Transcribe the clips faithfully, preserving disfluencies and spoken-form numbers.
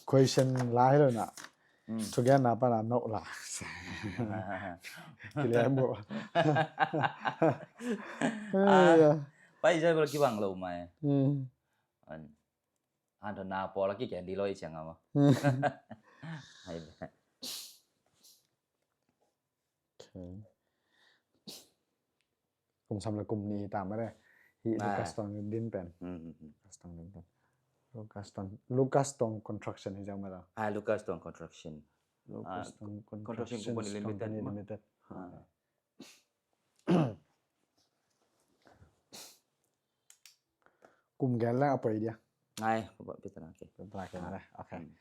Question lai lo na. Hmm. Thugenna pana no la. Kilian bo. Ah, pai jai bel kibang lo mai. Hmm. An. An thon na pawl a kiken dih lo i ciang a maw. Hmm. Hai. Okay. Kum sawm le kum nih hi ta mah le. Hi, ah, Lucas Tong din pen. Hmm, hmm, hmm. Lucas Tong din pen. Lucas Tong, Lucas Tong Construction hi ciang mah le. Ah, Lucas Tong Construction. Lucas, ah, Tong Construction, Construction Company, Company Limited. Limited. Ah. Kum gen leng a poi dia. Ngai, pi ta na, okay. Pi ta na, okay. Hmm.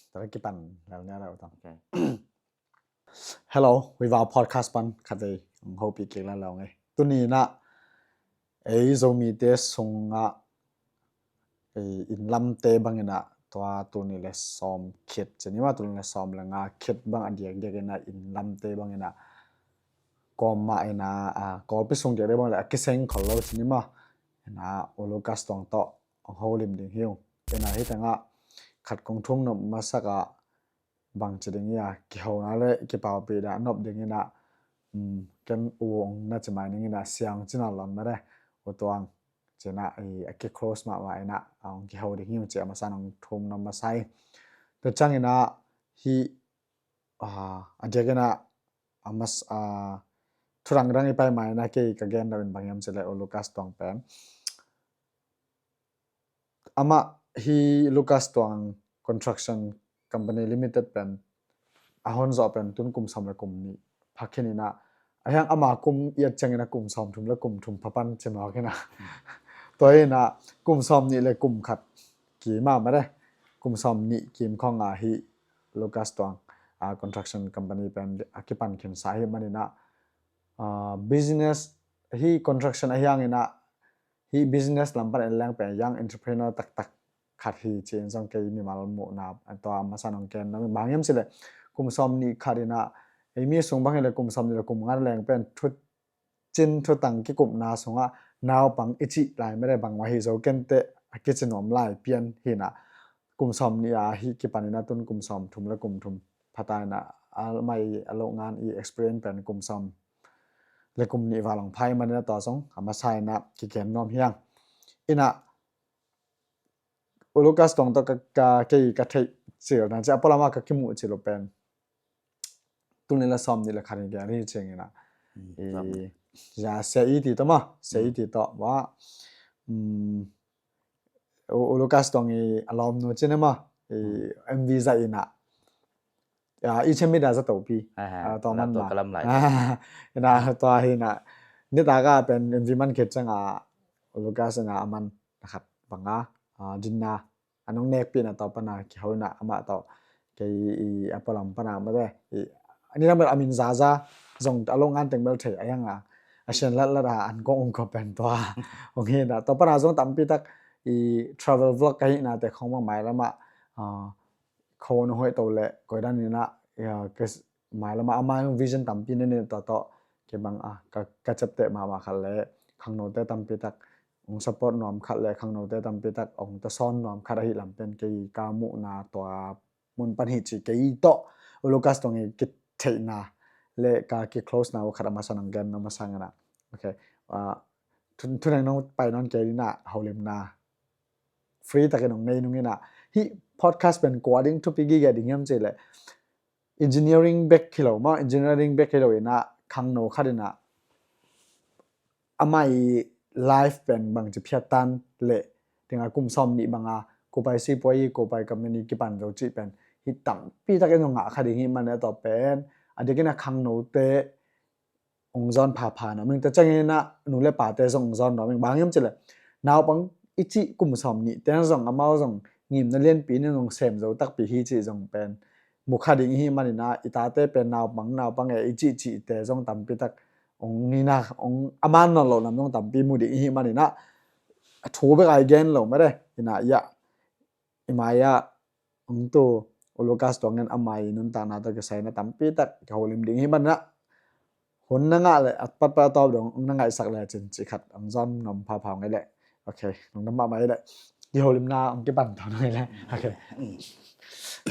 Ta kipan lel nia la utang. Okay. Hello, Viva Podcast pan khat vei hong hopih kik lel ngai. Tuni na ei Zomite sungah ei inn lamte bangin ah tua tul nih le sawm khit ci ni maw, tul nih le sawm le nga khit bang a diakdiak in ah inn lamte bangin ah kawmmah in ah, ah, Kawlpi sung diakdiak bang le a kiseng khol lo ci ni maw. In ah U Lucas Tong tawh hong holim ding hi ung. In ah hi tengah khat kong thum nop masak ah bangci ding hi a, kihona le kipaupih dah nop ding in ah, um, ken U ong na ci mai ning in ah, Siang ci nawn lo mah le, U Tuang ci in ah, i, a kiclose mahmah in ah, a ong kiho ding hi ung ci a masa in ong thum nop masa hi. Tua ciangin ah hi, ah, a diakin ah, a mas, ah, thu dangdang i pai mai in ah kei ka gen lo in bang hiam cih leh U Lucas Tong pen amah hi Lucas Tong Construction Company Limited pen a hon zawh pen tun kum sawm le kum nih pha khin in ah, a hiang ama kum i et ciangin ah kum sawm thum le kum thum pha pan ci mawk in ah. Tua in ah kum sawm nih le kum khat kim a mah le, kum sawm nih kim khawng ah hi Lucas Tong, ah, Construction Company pen a kipan khinsa hi man in ah, ah, business hi construction a hiang in ah hi business lam pan en leng pen young entrepreneur taktak khat hi ci in zong kei mimal muhna tua masa in ong ken nop ing. Bang hiam cih leh kum sawm nih khat in ah ei mi sung bang hi leh kum sawm nih le kum nga leng pen thu cin thutang kikupna sungah naupang i cih lai mah le bang mah hi zo kei teh a kici nuam lai pian hi in ah kum sawm nih a hi kipan in ah tun kum sawm thum le kum thum pha ta in ah a mai a lo ngan i experience pen kum sawm le kum nih val ong pha hi man in ah tua zong a masa in ah kigen nuam hi ing. In ah U Lucas Tong tawh ka, ka, kei ka theih cil na ci a pualam ah ka kimuh cil uh pen tul nih le sawm nih le khat in gen hi ci ing in ah. Hmm, i, sawm nih. Ya, Sia Iti tawh maw, Sia Iti tawh maw. Hmm. U, U Lucas Tong i a lawmnu ci ni maw, i, hmm, M V zah in ah. Ya, i cemit a za topi. Aha, ah, tua man tua ma. Ka lam lai. In ah, tua hi in ah. Nitak a pen M V man khit ciang a U Lucas in ah a man na khat bang a, ah, dinna a nong nekpih in ah tua pan a kiho in ah amah tawh kei i a pualam pan a mah le i, a ni lam a min zaza zong a lo ngan teng bel thei a hiang a, a sian latlat a an kong ung ko pen tua ong hi in ah tua pan a zong tampi tak i travel vlog ka hihna te khong bang mailam ah, ah, kho nong hoih to le koi dan in ah, ya, ka s-, mailam ah ama vision tampi nen in tua tawh kei bang a ka, ka ciapteh mahmah khat le khangnote tampi tak ong support nuam khat le khangnote tampi tak ong tasawn nuam khat ahi lam pen kei ka muhna tua mun pan hi ci kei tawh U Lucas Tong i kitheihna le ka kiclose na uh khat a masa in ong gen nop masa ing in ah. Okay. Ah, thu, thuneng nong pai nawn kei in ah holimna free takin ong nei nung in ah hi podcast pen kua ding thupi gige ding hiam cih leh engineering back hi lo maw, engineering back hi lo in ah khangno khat in ah amah i life pen bangci phiat tan le, teng a kum sawm nih bang a kopai sipuai, kopai company kipan zo cih pen hi tampi tak in zong ngah kha ding hi man in ah tua pen a diakin ah khangnote ong zawn phapha nuam ing. Tua ciangin ah nu le pate zong ong zawn nuam ing. Bang hiam cih leh naupang i cih kum sawm nih te zong amau zong ngimna lianpi in zong sem zo takpi hi cih zong pen mu kha ding i hih man in ah i tate pen naupang, naupang e i cih cihte zong tampi tak ong nina, ong a man nawn loh nam zong tampi mu ding i hih man in ah a thu bek a i gen lo mah le in ah, ya, i mai ah ong tu U Lucas Tong in a mai nuntakna tawh kisai in ah tampi tak kiholim ding i hih man in ah hun na ngah le a patpat a tawp dong ong na ngaihsak le cin cih khat ong zawn nuam phapha ong hi le. Okay, ong na mahmah hi le. kiholimna hong kipan tawh nang hi le. Okay.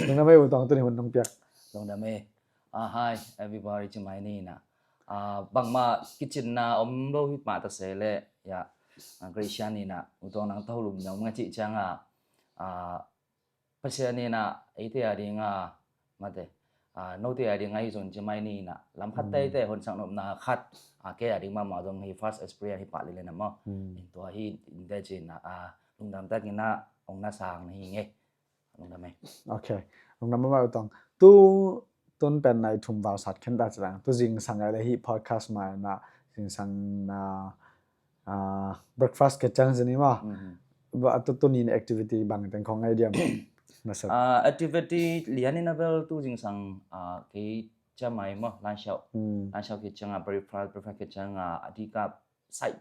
Lungdam ei U Tuang, tuni hun nong piak. Lungdam ei. Ah, hi everybody, ci mai ni na. Ah, bangmah kicinna om lo hi mah ta se le, ya, ah, Gracia ni na, U Tuang nang tawh lum nong nga cih ciang a, ah, Pasian ni na, eite a ding a, mate, ah, note a ding a hi zon ci mai ni na, lam khat teite hon sak nopna khat, ah, kei a ding mahmah zong hi first experience hi pah lel na maw. In tua hi, in te ci na, ah, lungdam tak in na, ong na sang na hi nge. Lungdam ei. Okay. Lungdam mahmah U Tuang. Tu, tun pen nai thum val sat khen ta ci lang. Tu zingsang ai le hi podcast mai na, zingsang na, ah, breakfast ke ciang zini ma. Ba tu, tuni in activity bang teng khong ngai diam. Nasat. Ah, activity lian in a bel tu zingsang, ah, kei ciang mai maw, lunch show. Lunch show ke ciang a breakfast, breakfast ke ciang a, a di ka sai.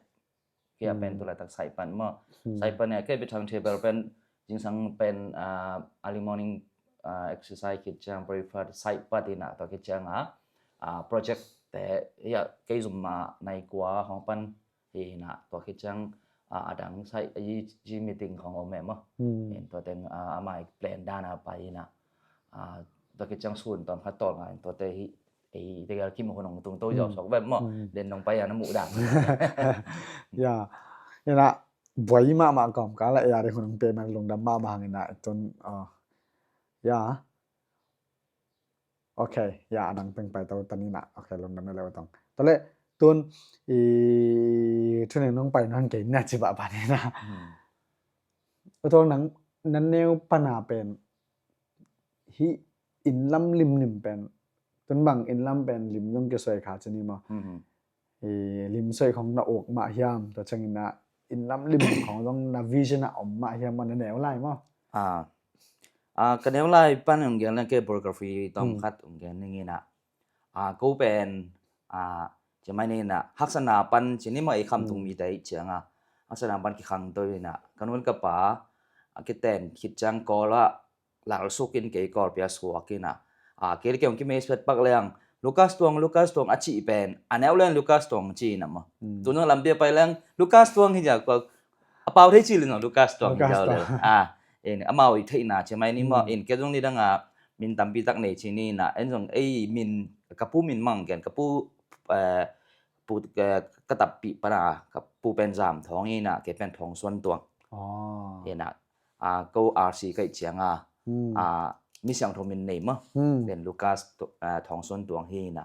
Kei a pen tu laitak saipan maw. Saipan ya kei bit timetable pen zingsang pen, ah, early morning, ah, exercise khit ciang, breakfast saipan in a, tua khit ciang a, ah, project te ya kei zum ma nai kua hong pan hi na, tua khit ciang, ah, adang sai, i, i meeting khong om e maw. In tua teng, ah, amai plan dan a pai na. Ah, tua khit ciang sun tawm khat tawm ngai, tua te hi, ei, te gal kim hun ong tung to zau sok bem maw. Den nong pai a na muh dan. Ya. Ina, buai mahmah kawm ka la ya, de hun ong pe man lungdam mahmah hang ina, tun, ah, ya. Okay, ya, adang peng pai to tani na. Okay, lungdam le U Tuang. Tale, tun, i, tun nong pai nong kei na ci ba pa ni na. U Tuang nang, nan neu pana pen, hi inn lam limlim pen, tun bang inn lam pen lim zong kisoi kha ci ni maw. I lim soi khong na uk mah hiam, tua ciangin na inn lam lim khong zong na vision a om mah hiam maw, na neu lai maw. Ah, ah, ka neu lai pan ong gen leng ke biography tawm khat ong gen ning ina. Ah, ko pen, ah, ci mai ni na, haksatna pan ci ni maw, ei khamtung mite i ciang a, haksatna pan kikhang to ina, ka nun ka pa, ah, kiten khit ciang Kawl a, lalsuk in kei Kawlpi a suak ina. Ah, kei le kei ong kimei suat pak leng, Lucas Tuang, Lucas Tuang a cih pen, a neu leng Lucas Tuang ci ina maw. Tun ong lampi a pai leng, Lucas Tuang hi ja kua, a pau thei ci lin ong Lucas Tuang hi ja le. Ah, in amau i theihna ci mai ni maw, in kei zong ni dang a, min tampi tak nei ci ni na, en zong ei min, ka pu min mang gen, ka pu, eh, pu, eh, ka tappi pana, ka pu pen Zam Thawng ina, kei pen Thawng Suan Tuang. Ina, ah, ko R C ka i ciang a, ah, mi siangtho min nei maw. Pen Lucas Tu-, ah, Thawng Suan Tuang hi na.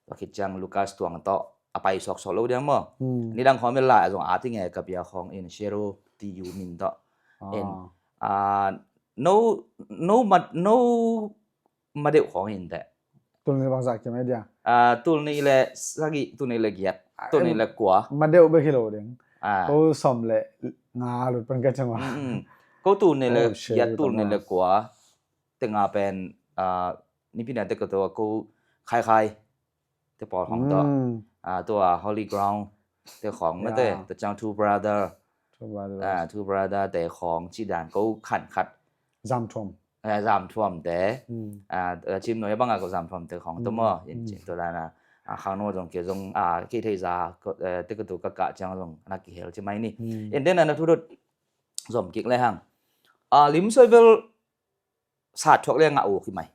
Tua khit ciang Lucas Tuang tawh a pai suaksuak lo diam maw. Ni dang khawm i lai a zong a ti nge ka pia khawng in Shero T U min tawh. In, ah, no, no ma, no ma deuh khawng in teh. Tul nih bangzah kim ai dia? Ah, tul nih le sagih, tul nih le giat, tul nih le kua. Ma deuh bek hi lo ding. Ah. Ko sawm le nga lut pan ka ciang a. Ko tul nih le giat, tul nih le kua. Tenga pen, ah, nipi na te ko to ko Khai Khai te pawl khawng tawh. Ah, tua Holy Ground te khawng mate, tua ciang Two Brother. Two Brother. Ah, Two Brother te khawng ci dan ko khan khat. Zam Thuam. Eh, Zam Thuam te. Ah, eh, Cim Nuai bang a ko Zam Thuam te khawng to maw. In cin to dan a. Ah, khang no zong ke zong, ah, kei thei za ko, eh, te ko to ka ka ciang zong na kihel ci mai ni. In den a na thu dot zom kik le hang. Ah, lim soi bel sat thuak le ngah uh ki mai.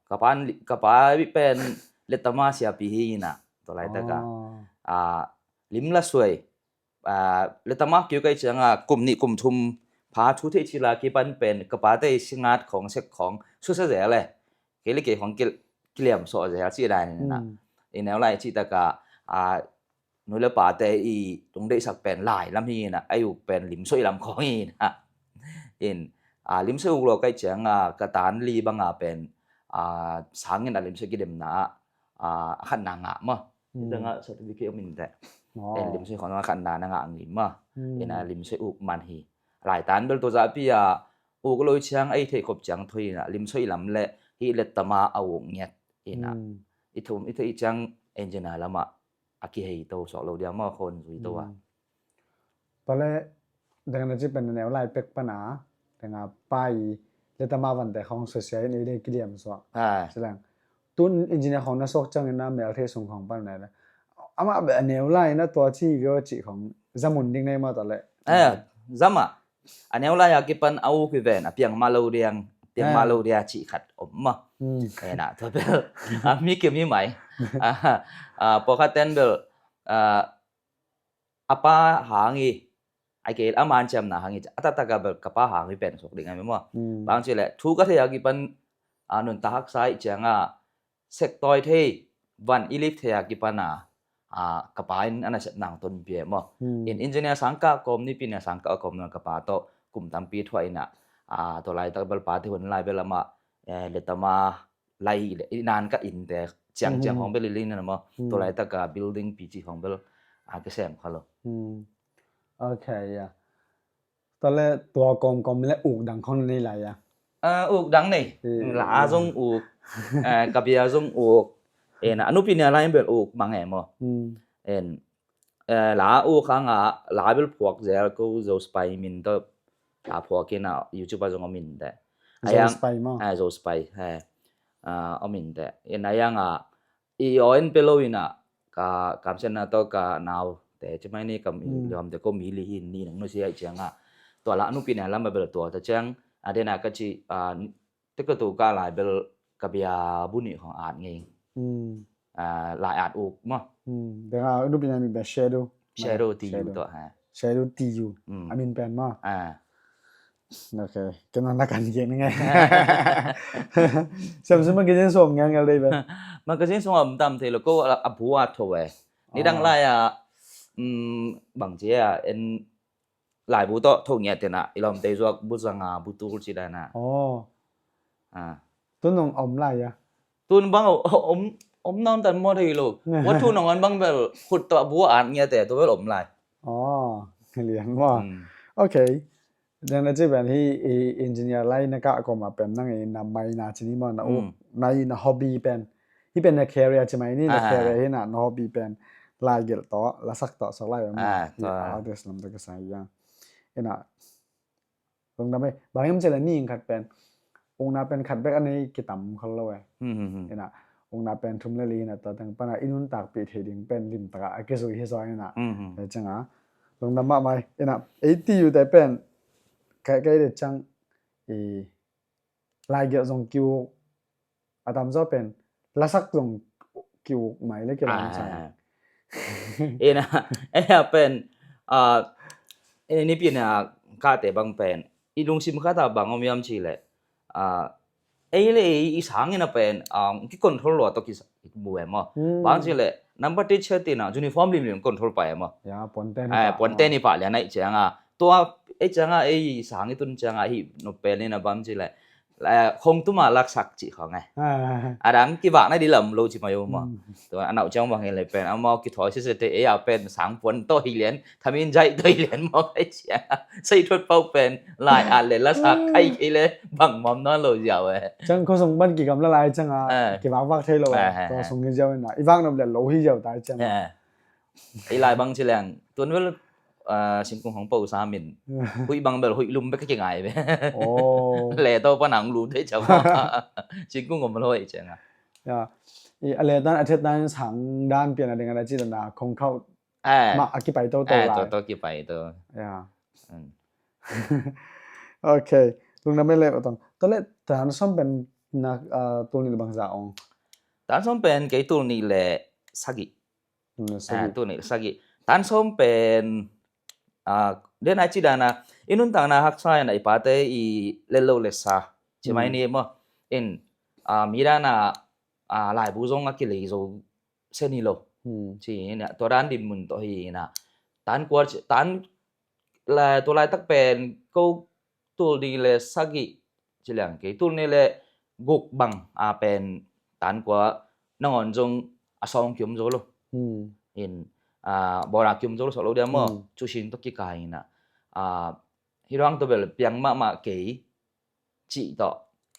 Ka pa, ka pa pen Letama siapi hi ina, tua laitaka. Ah, lim la suai. Ah, Letama kiu kai cianga kum nih kum thum pha thu thei cila kipan pen ka pa tei singat khong sek khong susa zel e. Kei le kei khong kiliam sawh zel ci dan ina. I neu lai citaka, ah, nu le pate i lungdeihsak pen lai lam hi ina, a uk pen limsoih lam khawng hi ina. In, ah, limsoih uk lo kai cianga ka tan li banga pen, ah, sangin a limsoih kidemna, ah, a khatna ngah maw. Danga certificate om in teh. In limsoih khawng a khatna na ngah ngim maw. In a limsoih uk man hi. Lai tan bel tua zahpi a uk lo ciang ei theih khop ciang tho ina, limsoih lam le hi Letama a uk ngiat ina. I thum, i theih ciang engineer lama a kihei to suak lo dia maw, khon zui to a. Tale, dang na ci pen neu lai pek pana, dang a pai, Letama vante khong susia in ei dei kiliam suak. Silang. Tun engineer khong na suak ciangin na mel thei sung khong pan na. Ama be neu lai na tua ci vio ci khong zamun ding nei ma tale. Eh, zama. a neu lai a kipan a uk hi ven, a piang mah lo diang, piang mah lo dia cih khat om mah. Ena tua bel a mi kim hi mai. A, a, pawlkhat ten bel, a, a pa hang hi, a kei a manciamna hang hi, a taktak a bel ka pa hang hi pen suk ding a mi maw. Bang ci leh thu ka thei a kipan, a, nuntak haksa hi ciang a, sek tawi thei, van i lip thei a kipan a, a, ka pa in a nasep nang ton pia maw. In engineer sang kah kawm, nipi ni a sang kah kawm na ka pa tawh kum tampi thuah ina, a, tua laitak bel pa te hun lai bel amah, eh, letama lai le, i nan ka in te ciang ciang hong bel i lin na maw. Tua laitak a building pi ci hong bel, a, kisem kha lo. Ok, ya. Tua le tua kawmkawm le uk dang khong nei lai a? A, uk dang nei. La zong uk, a, ka bia zong uk. En, a nupi nia lai bel uk mang e maw. En, a, la uk hang a, la bel phuak zel ko Zo Spy min tawh la phuak in a YouTube a zong a min te. Zo Spy maw? A, Zo Spy, he. A, a min te. En, a yang a, i aw en pe lo ina, ka kamsiatna tawh ka nau te ci mai ni kam i liawm te ko mi li hi ni nang nusia i ciang a. Tua la nupi na lam a bel tua ta ciang, a dena ka ci, a, te ka tu ka lai bel ka bia bu ni khong at ngei. A, lai at uk maw. Denga nupi na mi bel Shadow. Shadow ti yu tawh, ha. Shadow ti yu. A min pen maw. A. Ok, kena na kan gen ngai. Siam sum magazine sung ngai ngai dei be. Magazine sung om tam thei lo ko a, a bu a tho e. Ni dang lai a, um, bang ci a, en lai bu tawh tho ngiat tena, i lawm te zuak bu zanga, bu tul ci dana. Oh. A. Tu nong om lai a? Tun bang om, om nawn tan maw thei lo. Wa thu nong an bang bel khut tawh bu an ngiat te, tu bel om lai. Oh, lian maw. Ok. Dang na ci pen hi, i engineer lai na kah kawm a pen nang i na mai na ci ni maw, na uk, na i na hobby pen. Hi pen na career ci mai ni, na career hi na, na hobby pen lai gelh tawh, lasak tawh, sok lai pen maw. Hi artist lam tawh kisai a. Ina, lungdam e, bang hiam ci le mi khat pen ukna pen khat bek a nei kitam khol lo e. Ina, ukna pen thum le li hi na, tua teng pana i nuntakpih thei ding pen limtak a a kizui hi zaw ina. Hi ciang a, lungdam mahmah e. Ina, ei ti yu te pen, kai, kai de ciang, i, lai gelh zong ki-uk, a tam zaw pen, lasak zong ki-uk mai le kilam ciang. Ina, ei a pen, a, ei nipi na kate bang pen, i lungsim khat a bang om hiam ci le, a, ei le ei i sang ina pen, a, ki control lo tawh ki sa-, ki bu e maw. Bang ci le, number teacher tina, uniform limlim control pa e maw. Ya, puante ni pa. Puante ni pa lian ai ciang a. Tua, ei ciang a, ei sang i tun ciang a, hi no pen ina bang ci le, khong tuma laksak ci khong e. A dang kivak na di lam lo ci mai u maw. Tua a nau ciang bang hi le pen, amau kithawi sese te, ei a pen sang puan tawh hi lian, thamin jai tawh hi lian maw kai ciang. Sei thuat pau pen, lai a le lasak kai kei le, bang mawm nawn lo ziau e. Ciang khosung ban kikam la lai ciang a, kivakvak thei lo e. Tua sung hi ziau ina, i vak nop le lo hi ziau tai ciang a. I lai bang ci leng, tun bel, a, singkung hong po sa min. Huih bang bel, huih lum bek ka kingai be. Le to pan ang lu thei ciang. Singkung om lo i ciang a. Ya. I a le tan, a thet tan sang dan pian a ding a ci dan a khong khauh. Ma a kipai to to lai. To, to kipai to. Ya. Ok. Lungdam e le tong. To le tan som pen na, a, tul ni le bang za ong. Tan som pen kei tul ni le sagih. Tul ni sagih. Tan som pen, a, den ai ci dana, i nuntakna haksa ina i pate i lel lo lesa. Ci mai ni maw. In, a, mi dana, a, laibu zong a kilei zo se ni lo. Ci ina, tua dan din mun tawh hi ina. Tan kuar, tan la, tua laitak pen, ko tul ni le sagih, ci liang kei, tul ni le guk bang a pen tan kua nangawn zong a sawng kiom zo lo. In, a, bawra kiom zo lo sok lo dia maw, cu sin tawh kika ina. A, hi ruang tawh bel piang mahmah kei, cih tawh.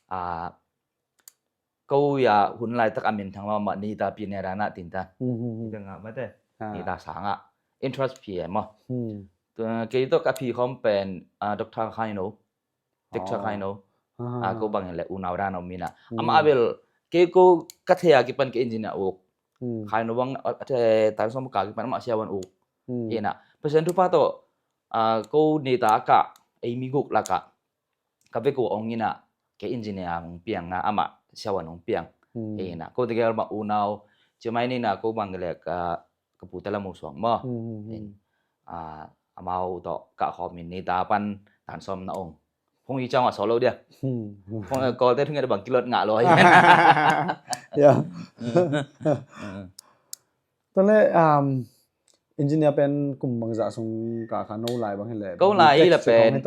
A, ko ya hun laitak a minthang mahmah ni ta pi ne rana tinta. Ita ngah mate. Ni ta sanga. Interest pi e maw. Kei tawh ka phi khawm pen, a, Doctor Khaino. Doctor Khaino. A, ko bangin le unau dan om mina. Amah a bel, kei ko ka thei a kipan ka engineer uk. Khaino bang, a, thei tan som ka kipan amah siawan uk. Ina. Pasian thupha tawh, a, ko ni ta ka ei mi guk lakah ka vekpi ong inah, kei engineer ong piang na, amah siavuan ong piang. Inah ko tegel mah unau, cimai ni na ko bang lek ka pu tala mu suang maw. Amau tawh kah khawm in ni ta pan tan sawm na ong. Phung hi ciang a solo dia. Phung kawlte thung bang kilot ngah lo hi. Tale, um, engineer pen kum bangzah sung ka kha no lai bang hileh. Ko lai hi la pen,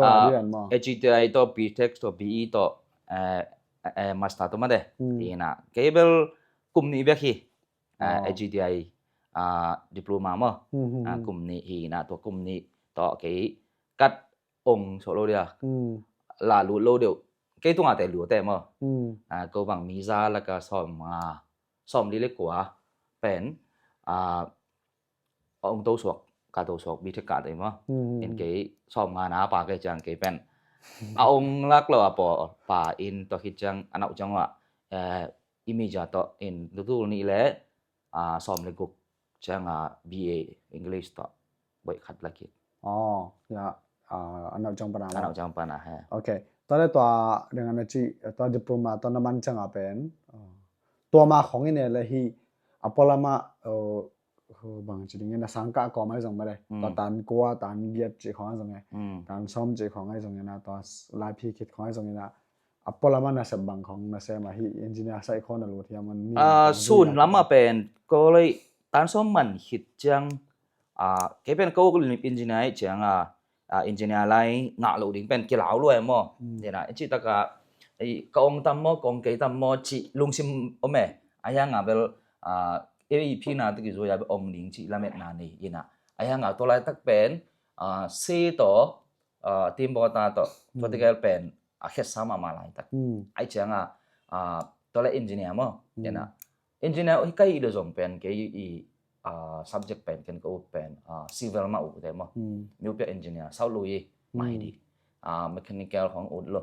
A G T I to B Tech to B E to, eh, eh, master to mate. Ina kei bel kum nih bek hi. Eh, A G T I, ah, diploma maw. Ah, kum nih hi ina tua kum nih to kei kat ong so lo dia. La lut lo deuh. Kei tunga te lu te maw. Ah, ko bang mi za laka sawm nga, sawm li le kua pen, ah, ong to suak, ka to suak B Tech ka te maw. In kei sawm nga na pa kei ciang kei pen a ong lak lo a pawl pa in to khit ciang a nau ciang wa, eh, imija to in lutul nih le, ah, sawm le guk ciang a B A English to boih khat la kit. Oh, ya, ah, a nau ciang pana. A nau ciang pana he. Okay. Tua le tua dengan a ci, tua diploma tua na man ciang a pen. Tua ma khong ine le hi a polama, bang ci ding ina sangka ko mai zong mare. Tua tan kua, tan giat ci khong zong e. Tan sawm ci khong zong ina tua lai phi khit khong zong ina. A polama na sep bang khong na sep ma hi engineer sai khong na lut hiam an ni. Ah, sun lama pen ko lei tan sawm man khit ciang, ah, kei pen ko engineer ciang a, ah, engineer lai ngah lo ding pen kilau lo e maw. Dena i ci taka i ka ong tam maw, ka ong kei tam maw ci lungsim om e. A hiang a bel, ah, e i phi na te ki zua ya ong ding ci lamet na nei ina. A hiang a to lai tak pen, ah, se to, ah, team bota to, to te gel pen a khet sa mama lai tak. Ai ciang a, ah, to le engineer maw. Dena engineer hi kai i do zong pen kei i, ah, subject pen ken ka ut pen, ah, civil ma ut te maw. Mi upia engineer sau lui mai di. Ah, mechanical khong ut lo.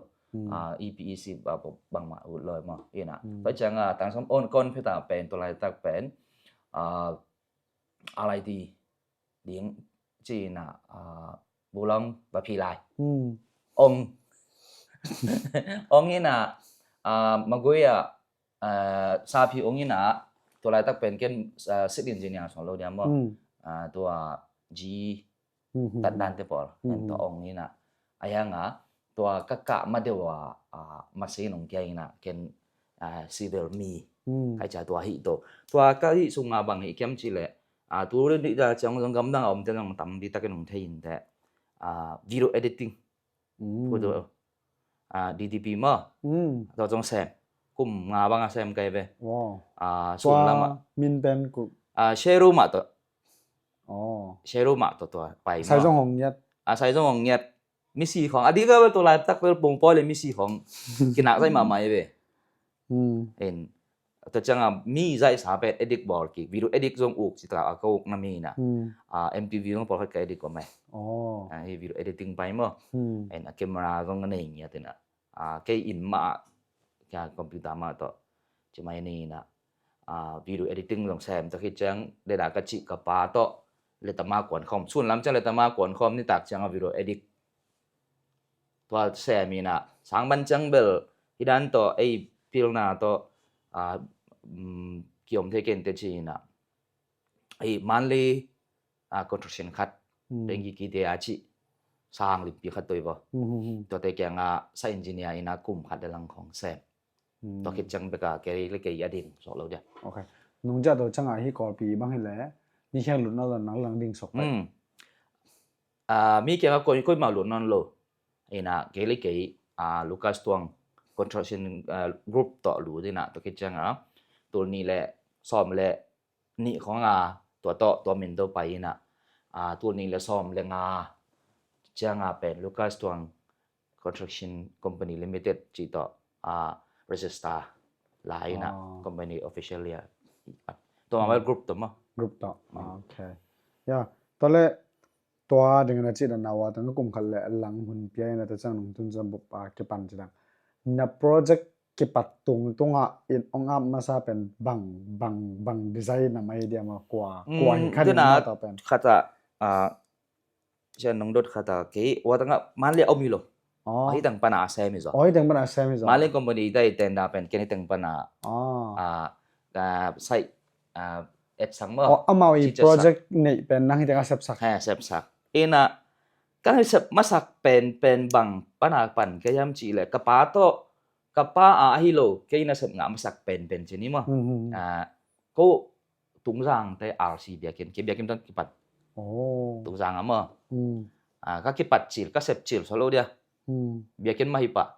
Ah, E P E C ba bang ma ut lo maw. Ina. Tua ciang a tang som on kon pheta pen to lai tak pen, ah, R I T ding ci ina, ah, bulong ba phi lai. Ong. Ong ina, ah, magui a, ah, sa phi ong ina, to lai tak pen ken, ah, sit engineer song lo dia maw. Ah, tua G tat dan te pawl. Ken tua ong ina. A hiang a, tua ka kah ma deuh a, ah, ma se nong kia ina, ken, ah, civil mi. Kai ca tua hi to. Tua ka hi sunga bang hi kiam ci le, ah, tu ri di da ciang zong gamdang a om te zong tam di takin ong thei in te. Ah, video editing. Photo. Ah, D T P maw. Tua zong sem. Kum nga bang a sem kai ve. Ah, sun lama. Min pen ku. Ah, Sheru ma to. Sheru ma to tua pai maw. Sai zong hong ngiat. Ah, sai zong hong ngiat. Misi khong a di ka bel to lai tak bel pung poi le misi khong kinak zai ma mai ve. In to ciang a mi zai sa pet edit bol ki, video edit zong uk ci ta a ka uk na mi na. Ah, M T V zong pol khat ka edit ko mai. Ah, hi video editing pai maw. In a camera zong nei ngia tina. Ah, kei in ma kia computer ma to ci mai ni na. Ah, video editing zong sem to khit ciang deda ka ci ka pa to le tama kuan khom. Sun lam ciang le tama kuan khom ni tak ciang a video edit. Tua sem ina sang ban ciang bel hi dan to ei pilna to, ah, kiom thei ken te ci ina. Ei monthly, ah, contribution khat. Dengki ki te a ci sang limpi khat toi bo. Tua te kiang a sa engineer ina kum khat le lang khong sem. Tua khit ciang beka kei le kei a ding sok lo dia. Okay. Nung ja to ciang a hi Kawlpi bang hi le ni hiang lut na lo nang lang ding sok pai. Ah, mi kiang a koi koi ma lut non lo. Ina kei le kei, ah, Lucas Tuang construction, ah, group to lu dina to khit ciang a tul ni le sawm le ni khong a tua to tua min to pai ina. Ah, tul ni le sawm le nga ciang a pen Lucas Tuang Construction Company Limited ci to, ah, register lai ina company official ya. To ma group to ma. Group to. Okay. Ya, to le tua ding na ci da na wa tang kum khat le lang hun pia ina ta ciang nung tun ciang bup a kipan ci dang. Na project kipat tung tunga in ong ap masa pen bang, bang, bang design na mai dia ma kua, kua hi khat na ta pen. Khat a, ah, sian nong dot khat a kei ua tangah Manley a om hi lo. Aw. Ahi teng pana a sem hi zaw. Aw, ahi teng pana a sem hi zaw. Manley company i tai tenda pen ken ahi teng pana. Aw. A, a, sai, a, etsang maw. Aw, amau i project neih pen nang hi teng a sepsak. He, sepsak. Ina, ka hi sep masak pen, pen bang pana pan ka hiam cih leh ka pa tawh, ka pa a ahi lo, kei na sep ngah masak pen, pen ci ni maw. Mhm. A, ko Tungzang te R C biakinn, kei biakinn tawh kipat. Oh. Tungzang a maw. Hmm. A, ka kipat cil, ka sep cil, solo dia. Hmm. Biakinn mah hi pah.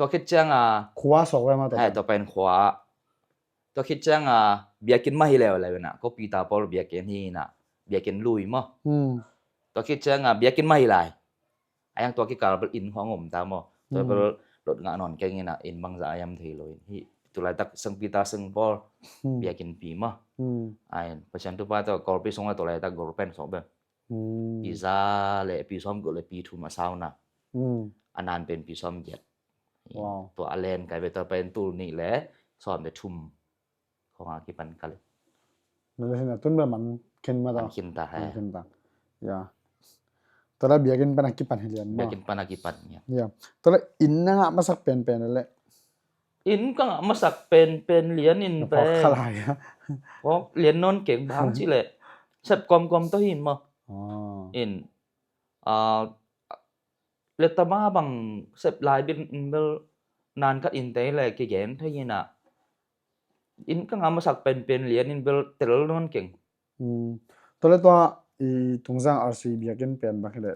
Tua khit ciang a, khua sawk ve mah tua. Hai, tua pen khua. Tua khit ciang a, biakinn mah hi leuleu ina, ko Peter Paul biakinn hi ina, biakinn lui maw. Hmm. Tua khit ciang a, biakinn mah hi lai. A yang tua kikal bel inn khong om ta maw. Tua bel lot ngah nawn keng ina inn bangzah a yam thei lo in. Hi, tulaitak Sangpi ta Sangpawl biakinn pi maw. A in, Pasian tupa tua golpi sung a tulaitak golpen sok bel. Pi za le pi sawm guk le pi thum a sauna. A nan pen pi sawm giat. Wow. Tua a len kai ve tua pen tul nih le sawm le thum. Khong a kipan kal. Malaysia na tun bel man khin mah ta. Man khin ta, he. Man khin ta. Ya. Tua la biakinn pan a kipan hi lian mah. Biakinn pan a kipan, ya. Ya. Tua la inn na ngah masak penpen le. Inn ka ngah masak penpen lian in pen. Phawk kha lai a. Phawk lian nawn keng bang ci le. Sep kawmkawm tawh hi in maw. Oh. In, ah, letama bang sep lai bil in bel nan khat in te le kigen thei ina. Inn ka ngah masak penpen lian in bel tel nawn keng. Hmm. Tua le tua i Tungzang R C biakinn pen bang hi le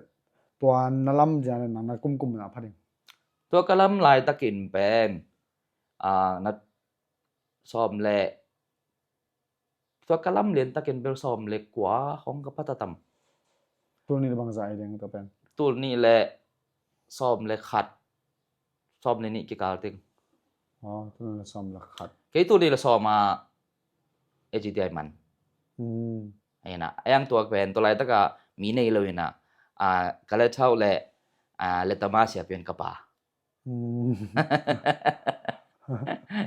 tua na lam lian le nang na kumkum na pha ding. Tua ka lam laitakin pen, ah, na sawm le, tua ka lam lian takin bel sawm le kua hong ka pha ta tam. Tul nih le bangzah hi ding tua pen. Tul nih le sawm le khat. Sawm le nih kikal ting. Oh, tul nih le sawm le khat. Kei tul nih le sawm a A G T I man. Hmm. Aina, a yang tua pen, tua laitaka mi nei lo ina, a, ka le thau le, a, letama siapian ka pa. Hmm.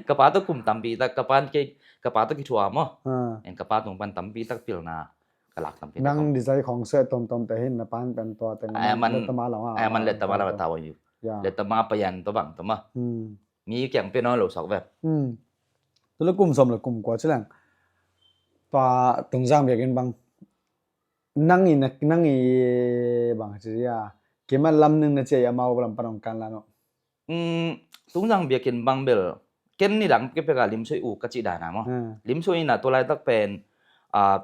Ka pa tawh kum tampi tak, ka pa kei, ka pa tawh kithuah maw. Ah. En ka pa tung pan tampi tak pilna, ka lak tampi tak. Nang design khong se tomtom te hin na pan pen tua teng. Ai man, letama lo ha. Ai man letama lo ta wa yu. Ya. Letama payan to bang to ma. Hmm. Mi kiang pe no lo sak ve. Hmm. Tu le kum sawm le kum kua ci leng. Tua Tungzang biakinn bang. Nang i, nang i bang ci ya. Kima lam ning na ci a mau lam pan ong kan la no. Hmm, Tungzang biakinn bang bel. Ken ni dang ke peka limsoi u ka ci dana maw. Hmm. Limsoi na tu laitak pen, ah,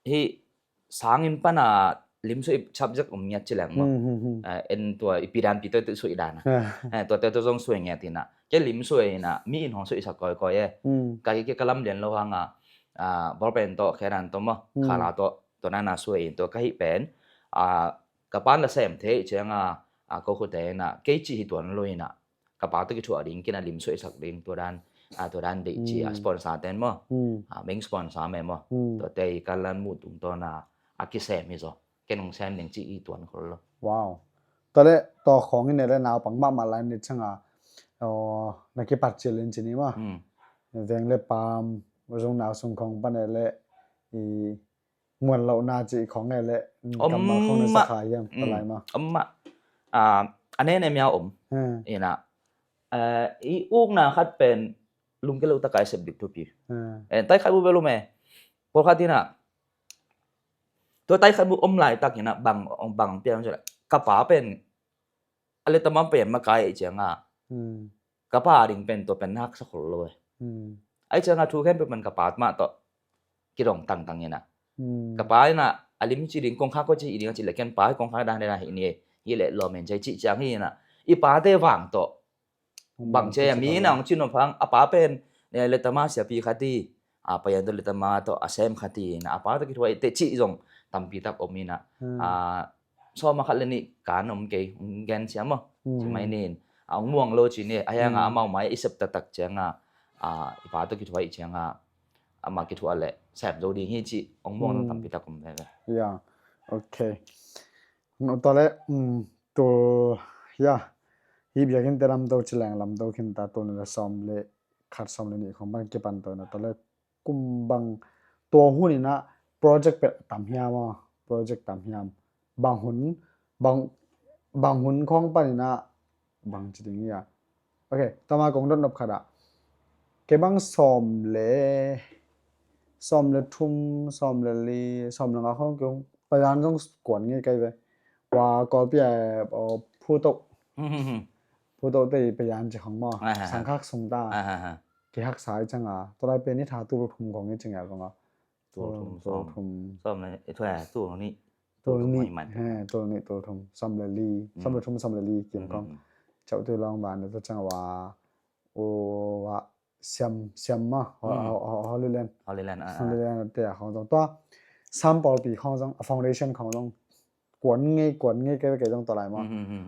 hi sangin pana limsoi subject om ngiat ci leng maw. Hmm, hmm, hmm. Eh, en tua i pidan pi toi tu soi dana. Hmm. Eh, tua toi tu zong soi ngiat ina. Ke limsoi ina, mi in hong soi sak koi koi eh. Hmm. Ka hi ke ka lam lian lo hanga, ah, ball pen to, khedan to maw. Hmm. Khala to, to nana soi in to ka hi pen. Ah, ka pan la sem thei cianga, ah, ko khute ina, kei ci hi tuan lo ina. Ka pa tawh kithuah ding, kina lim suaisak ding, tua dan, ah, tua dan deih ci, ah, sponsor ten maw. Hmm. Ah, main sponsor me maw. Hmm. Tua te i ka lan muh tung tawn a, a kisem hi zaw. Ken hong sem ding ci i tuan khol lo. Wow. Tua le, tua khawng in le naupang mahmah lai ni cianga, aw, na kipat cil in ci ni maw. Hmm. Veng le pam, zung nau sung khawng pan le, i, muan lohna ci khawng e le, kammal khawng na sakha hiam, palai ma. Om mah. Ah, a ne ne miau om. Hmm. Ina, eh, i ukna khat pen lungke lo takai sep dik thupi. Hmm. Eh, tai khat bu bel um e. Pawlkhat ina, tua tai khat bu om laitak ina bang, bang piang ka pa pen a le tamam pen makai i cianga. Hmm. Ka pa ding pen tua pen na haksa khol lo e. Hmm. Ai cianga thu khempeuh pen ka pa mah tawh kidong tangtang ina. Hmm. Ka pa ina a lim ci ding kongkhak ko ci i ding a ci le ken pa kongkhak dan dena hi ni e. Hi le lawm en ci ciang hi ina. I pate vang tawh. Bang ci a mi na hong ci nop hang a pa pen, eh, letama siapi khat hi. A pa yan tawh letama tawh a sem khat hi ina. A pa tawh kithuah i te ci zong tampi tak om ina. Hmm. Ah, sawm a khat le nih kan om kei, hong gen sia maw. Hmm. Ci mai nin. A hong muang lo ci ni, a hianga amau mai i sep taktak cianga, a, i pa tawh kithuah i cianga, ama kithuah le sem zo ding hi ci, hong muang dong tampi tak om veve. Ya, ok. Tua le, um, tu, ya, hi biakinn te lamto ci leng lamto khin ta tu ni le sawm le khat sawm le nih khong pan kipan to na tua le kum bang tua hun ina project pen tam hiam a, project tam hiam. bang hun, bang, bang hun khawng panin ah, bang ci ding ia. Ok, tama kong dot nop khat ah. Kei bang sawm le, sawm le thum, sawm le li, sawm le nga khawng kei hong, payan zong kuan ngei kai ve. Wa Kawlpi a, aw, phuto. Phuto te payan ci khawng maw. Sangkhak sung ta. Kei haksa i ciang a. Tua lai pen i tha tul thum khawng i ciang a khawng a. Tul thum, tul thum. Sawm le, eh, tua, tul nih. Tul nih. He, tul nih, tul thum. Sawm le li. Sawm le thum, sawm le li. Kim khawng. Chau tu long ban, tua ciang wa. Wa siam, siam ma. Holy Land. Holy Land, ah, Holy Land te a khawng zong. Tua, sam pawlpi khawng zong, a foundation khawng zong. Kuan ngei, kuan ngei kei, kei zong tua lai maw.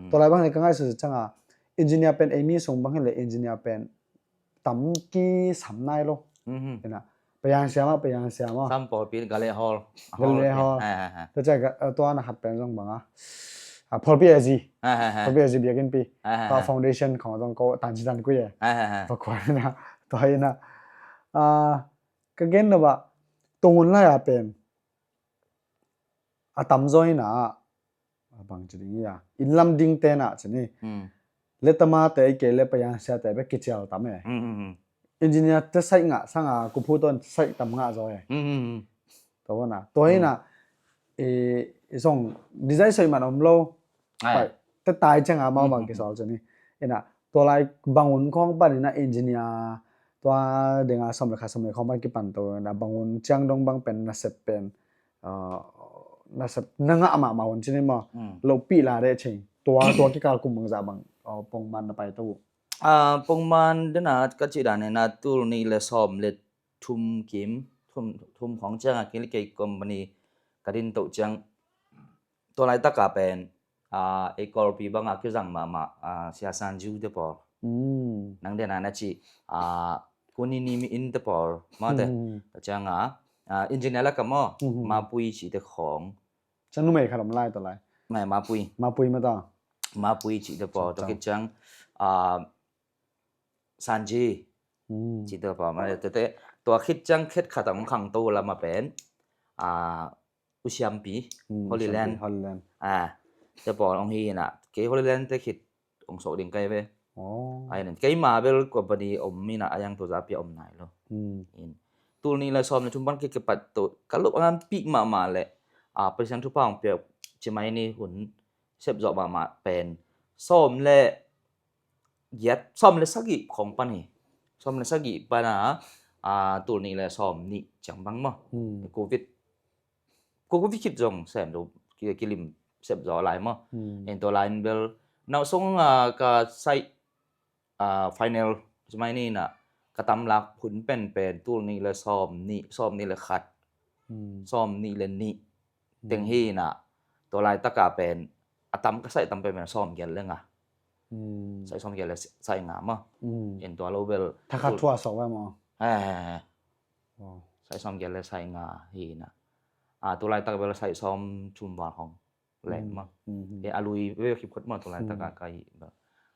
Tua lai bang le ka ngaihsut ciang a. Engineer pen, ei mi sung bang hi le engineer pen. Tam kisam nai lo. Ina. Payan siam a, payan siam a. Sam pawlpi Gale Hall. Gale Hall. Tua ciang, tua na khat pen zong bang a. Pawlpi A Z. Pawlpi A Z biakinnpi. Tua foundation khawng zong ko tan ci tan kui e. Tua kuan ina. Tua ina. Ka gen na ba. Tua hun lai a pen. A tamzaw ina. A bang ci ding ia. Inn lam ding te na ci ni. Letama te i kei le payan sia te bek kicial tam e. Engineer te saih ngah sang a kupu ton saih tam ngah zaw e. Tua na. Tua ina. I zong design soi man om lo. Te tai ciang a mau bang kisol ci ni. Ina. Tua lai bang hun khawng pan ina engineer. Tua ding a sawm le khat sawm le khawng pan kipan to ina bang hun ciang dong bang pen nasep pen. Nasep na ngah mahmah hun ci ni maw. Lohpih la deh cing. Tua, tua kikal kum bangzah bang pongman na pai to uh. Pongman dena ka cih dan ina tul nih le sawm le thum kim, thum, thum khawng ciang a kei le kei company ka din to ciang. Tua laitak a pen, ei Kawlpi bang a kizang mahmah, Sia San Ju te pawl. Nang dena na cih, Kunini mi inn te pawl, maw te. Tua ciang a, engineer lak a maw, Mapui cih te khawng. Ciang numei khat om lai tua lai. Mapui. Mapui ma ta. Mapui cih te pawl, tua khit ciang, Sanji. Cih te pawl, maw te, tua khit ciang khet khat a hong khangto lam a pen, U Siampi, Holy Land. Holy Land. Te pawl hong hi ina. Kei Holy Land te khit hong sok ding kai ve. Ai nen, keima bel company om ina, a yang tua zapi a om nai lo. Tul nih le sawm le thum pan kei kipat to, ka lop a ngan pik mahmah le, Pasian thupha hong piak ci mai ni hun sep zawh mahmah pen. Sawm le giat, sawm le sagih khawng pan hi. Sawm le sagih pan a, tul nih le sawm nih ciang bang maw. Covid. Covid khit zong sem lo, kilim sep zaw lai maw. En tua lai in bel, nau song a ka saih, final, ci mai ni ina, ka tamlak hun pen pen, tul nih le sawm nih, sawm nih le khat, sawm nih le nih. Teng hi ina, tua laitak a pen, a tam ka saih tam pen pen sawm giat le nga. Saih sawm giat le saih nga maw. En tua lo bel. Thakhat thua sok ve maw. Saih sawm giat le saih nga hi ina. Tua laitak bel saih sawm thum val hong lem maw. E a lui ve khip khot maw tua laitak a ka hi.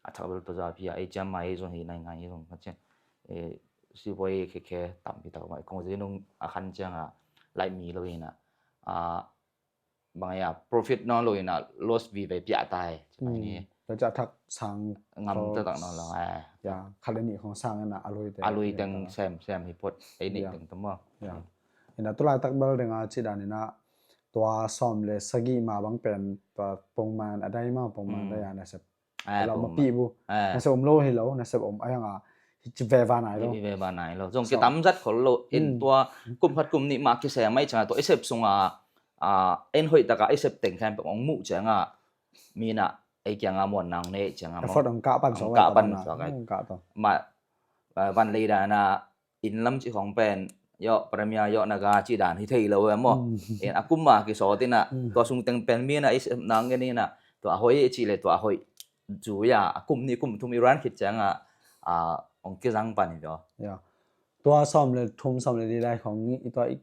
A thak bel tua zapi a, ei ciam ma ei zong hi nai ngai zong ka cian. Sipoi khe khe tampi tak maw. Kong zi nung a khan ciang a, lai mi lo ina. Bang ia, profit nawn lo ina, loss vive piah tai. Tua ciah thak sang ngam taktak nawn lo. Khat le nih khong sang ina, a lui teng. A lui teng sem, sem hi phot, ei nih teng tamaw. Ina tu laitak bel ding a cih dan ina, tua sawm le sagih ma bang pen, tua pongman a dai ma, pongman dai a nasep. Lo ma pi bu. Nasep om lo hi lo, nasep om a yang a, hi ci ve va nai lo. Hi ve va nai lo. Zong kitam zat khol lo, in tua kum khat kum nih ma kisem mai ciang a, tua i sep sung a, en hoih tak a i sep teng khem pek ong muh ciang a, mi na ei kiang a muan nang ne ciang a maw. Effort ong kah pan suak, kah pan suak ai. Ma, van lei dan a, inn lam cih khong pen, yawh, Premier, yawh, Naga cih dan hi thei lo e maw. En a kum a kisawt ina, tua sung teng pen mi na i sep nang ngen ina, tua a hoih i cih le tua a hoih. Zui a, a kum nih kum thum i ran khit ciang a, ong kizang pan hi tua. Tua sawm le thum sawm le li lai khong i tua i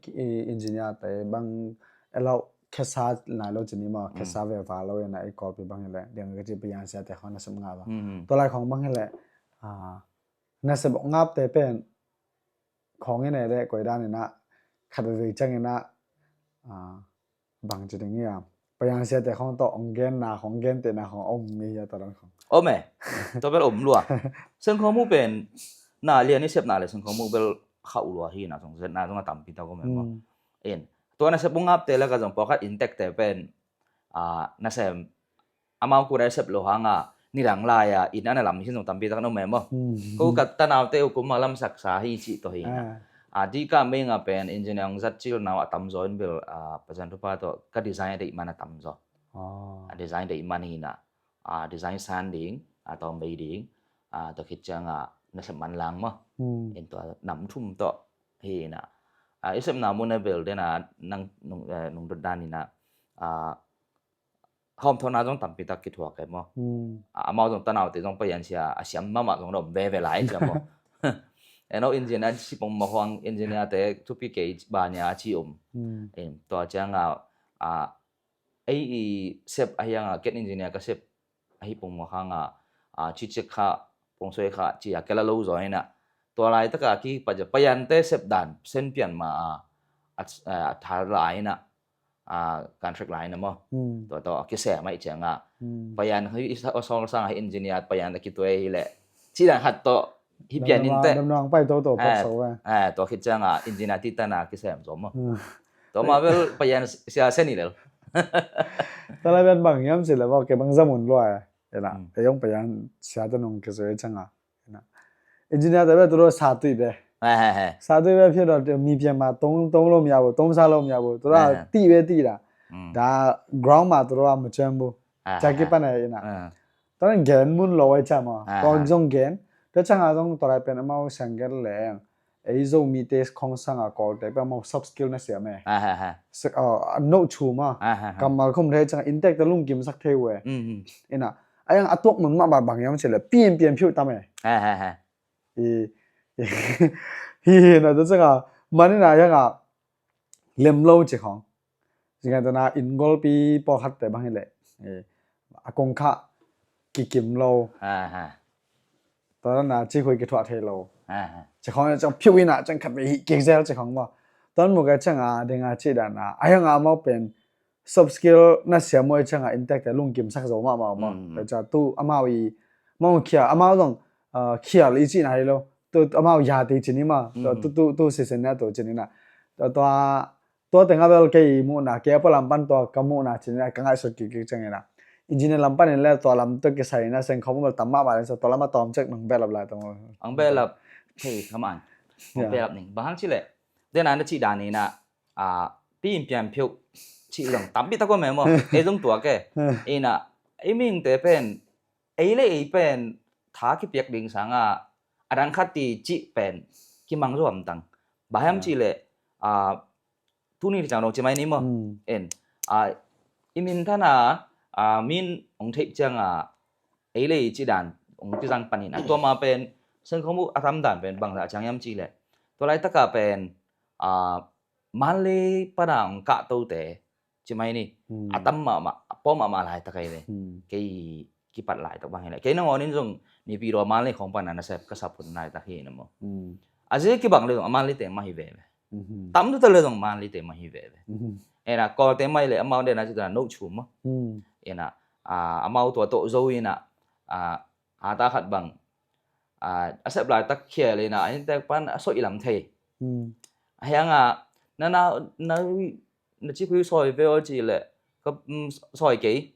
engineer te bang elo khesa nai lo ci ni maw, khesa ve va lo ina i Kawlpi bang hi le, diang ka ci pian sia te khong nasep ngah va. Tua lai khong bang hi le, nasep ngap te pen khong ina le koi dan ina khat ve ciang ina, bang ci ding ia. Payan siate khong tawh hong genna khong, gentehna khong om mi hi a, tua dan khong. Om e. Tua bel om lua. Sengkhong mu pen na lian i sepna le sengkhong mu bel khauh lua hi na zong, zetna zong a tampi tak om e maw. Mm. In tua nasep bung apte laka zong pawlkhat inntekte pen, ah, nasem amau kuna sep lo hanga nidang lai-a inn ana lam hi zong tampi tak na om e maw. Hmm. Ko ka tanaute uh kuma lamsaksa hi cih tawh hi na. Ah. Ah, di ka meinga pen engineer hong zat cil nau a tamzaw in bel, ah, Pasian thupha tawh ka design a deih man a tamzaw. Oh. A design deih man hi na. Ah, design san ding, ah, tawm bei ding, ah, tua khit cianga nasep man lang maw. Hmm. In tua nam thum tawh hi na. Ah, i sepna mun a bel dena nang nung, eh, nung dot dan hi na. Ah, hawmthawhna zong tampi tak kithuak e maw. Hmm. A, amau zong tanaute zong payan sia a siam mahmah zong na om veve lai cia maw. Eno engineer si pong mawh huang engineer te thupi kei bania a ci om. Hmm. Em, tua cianga, a, ei i sep ahi anga ken engineer ka sep ahi pong mawh hanga, a, ci cek kha, pong soi kha, ci a kela lo zaw ina. Tua laitaka kipat cia payante sep dan sen pian ma a, a, a thar lai ina. Ah, contract line maw. Hmm. Tua tawh a kisem ahih cianga. Hmm. Payan hi, i sa-, a sawl sang hi engineer payan a kituai hi leh. Ci dan khat tawh hi pian in teh. Damnuang pai toto pak so eh. Eh, tua khit cianga engineer ti tana kisem zo maw. Hmm. Tua ma bel payan sia seni lel. Tua lai bel bang hiam ci leh maw, kei bang zamun lua eh. Ena, hmm, ei ong payan sia ta nong kisoi cianga. Engineer te bel tu lo sa tui bel. He, he, he. Sa tui bel phiat lo mi pian ma tong, tong lo mi a bo, tong sa lo mi a bo. Tu lo, he, he, ti bel ti da. Mm. Da ground ma tu lo ma cem bo. He, he, he. Caki pan e ina. He. Tu lo gen mun lo ai cem ma. He, he. Kong zong gen. Tu cianga zong tu lai pen amau sang gen leng. Ei Zomi te khong sanga Kawlte pen amau soft skill na siam e. He, he, he. Se-, uh, no chu ma. He, he, he. Kammal khum thei cianga inntek te lungkim sak thei uh e. Mm, mm. Ina. A yang a tuak mun mahmah bang hiam ci leh pian pian phiu tam e. He, he, he. I, i, hi, hi, na, tu cianga, mani na yang a lem lo ci khong. Ci khong tu na inn golpi pawlkhat te bang hi leh. I, a kong kha kikim lo. He, he. Tua na ci khui kithuah thei lo. He, he. Ci khong ciang phiu ina ciang khat vei hi kik zel ci khong maw. Tua mu ka cianga ding a ci dan a. A yang a mau pen soft skill na siam uh cianga inntek te lungkim sak zo mahmah maw. Mm. Tua ciang tu amau i, amau khial, amau zong, uh, khial i cihna hi lo. Tu amau ya ti ci ni maw. Tu, mm, tu, tu, tu sisen na tu ci ni na. Tua, tua, tua teng a bel kei muhna, kei a pua lam pan tua ka muhna ci ni na, ka ngaihsut kik kik ciang ina. Engineer lam pan in le tua lam tua kisai na seng khong bel tam mahmah le sa tua lam a tawm cek nong belap lai tua. Ang belap. Hei, come on. Ang belap ning. Bang hang ci leh. Den a na ci dan ina. A, pi in pian phiu cih zong tampi tak om e maw. Ei zong tuak e. Ina, ei mihingte pen, ei le ei pen, tha kipiak ding sanga, a dang khat ti cih pen, kimang zuam tang. Bang hiam cih leh, a, tuni ciang dong ci mai ni maw. Hmm. En, a, i minthana, a, min ong theih cianga, ei le ei cih dan, ong kizang panin. A tua ma pen, seng khong mu a tam dan pen, bangzah ciang hiam cih leh. Tua laitaka pen, a, Manlei pana ong kahtote, ci mai ni. Hmm. A tam mahmah, a pawm mahmah laitak ahi ve. Hmm. Kei kipat laitak bang hi leh. Kei nangawnin zong Naypyidaw Manlei khong pana nasep ka sap hun laitak hi na maw. Hmm. A zia kibang le zong a Manlei teng mah hi veve. Mhm. Tam tuta le zong Manlei teng mah hi veve. Mhm. Ena Kawlte mah hi leh amau dena ci tana no chu maw. Hmm. Ena, a, amau tua tawh zo ina, a, a ta khat bang, a, a sep laitak khial ina, a inntek pan a soih lam thei. Hmm. A hianga, na, na, na, na ci khui soi ve aw ci leh, ka, mm, soi kei.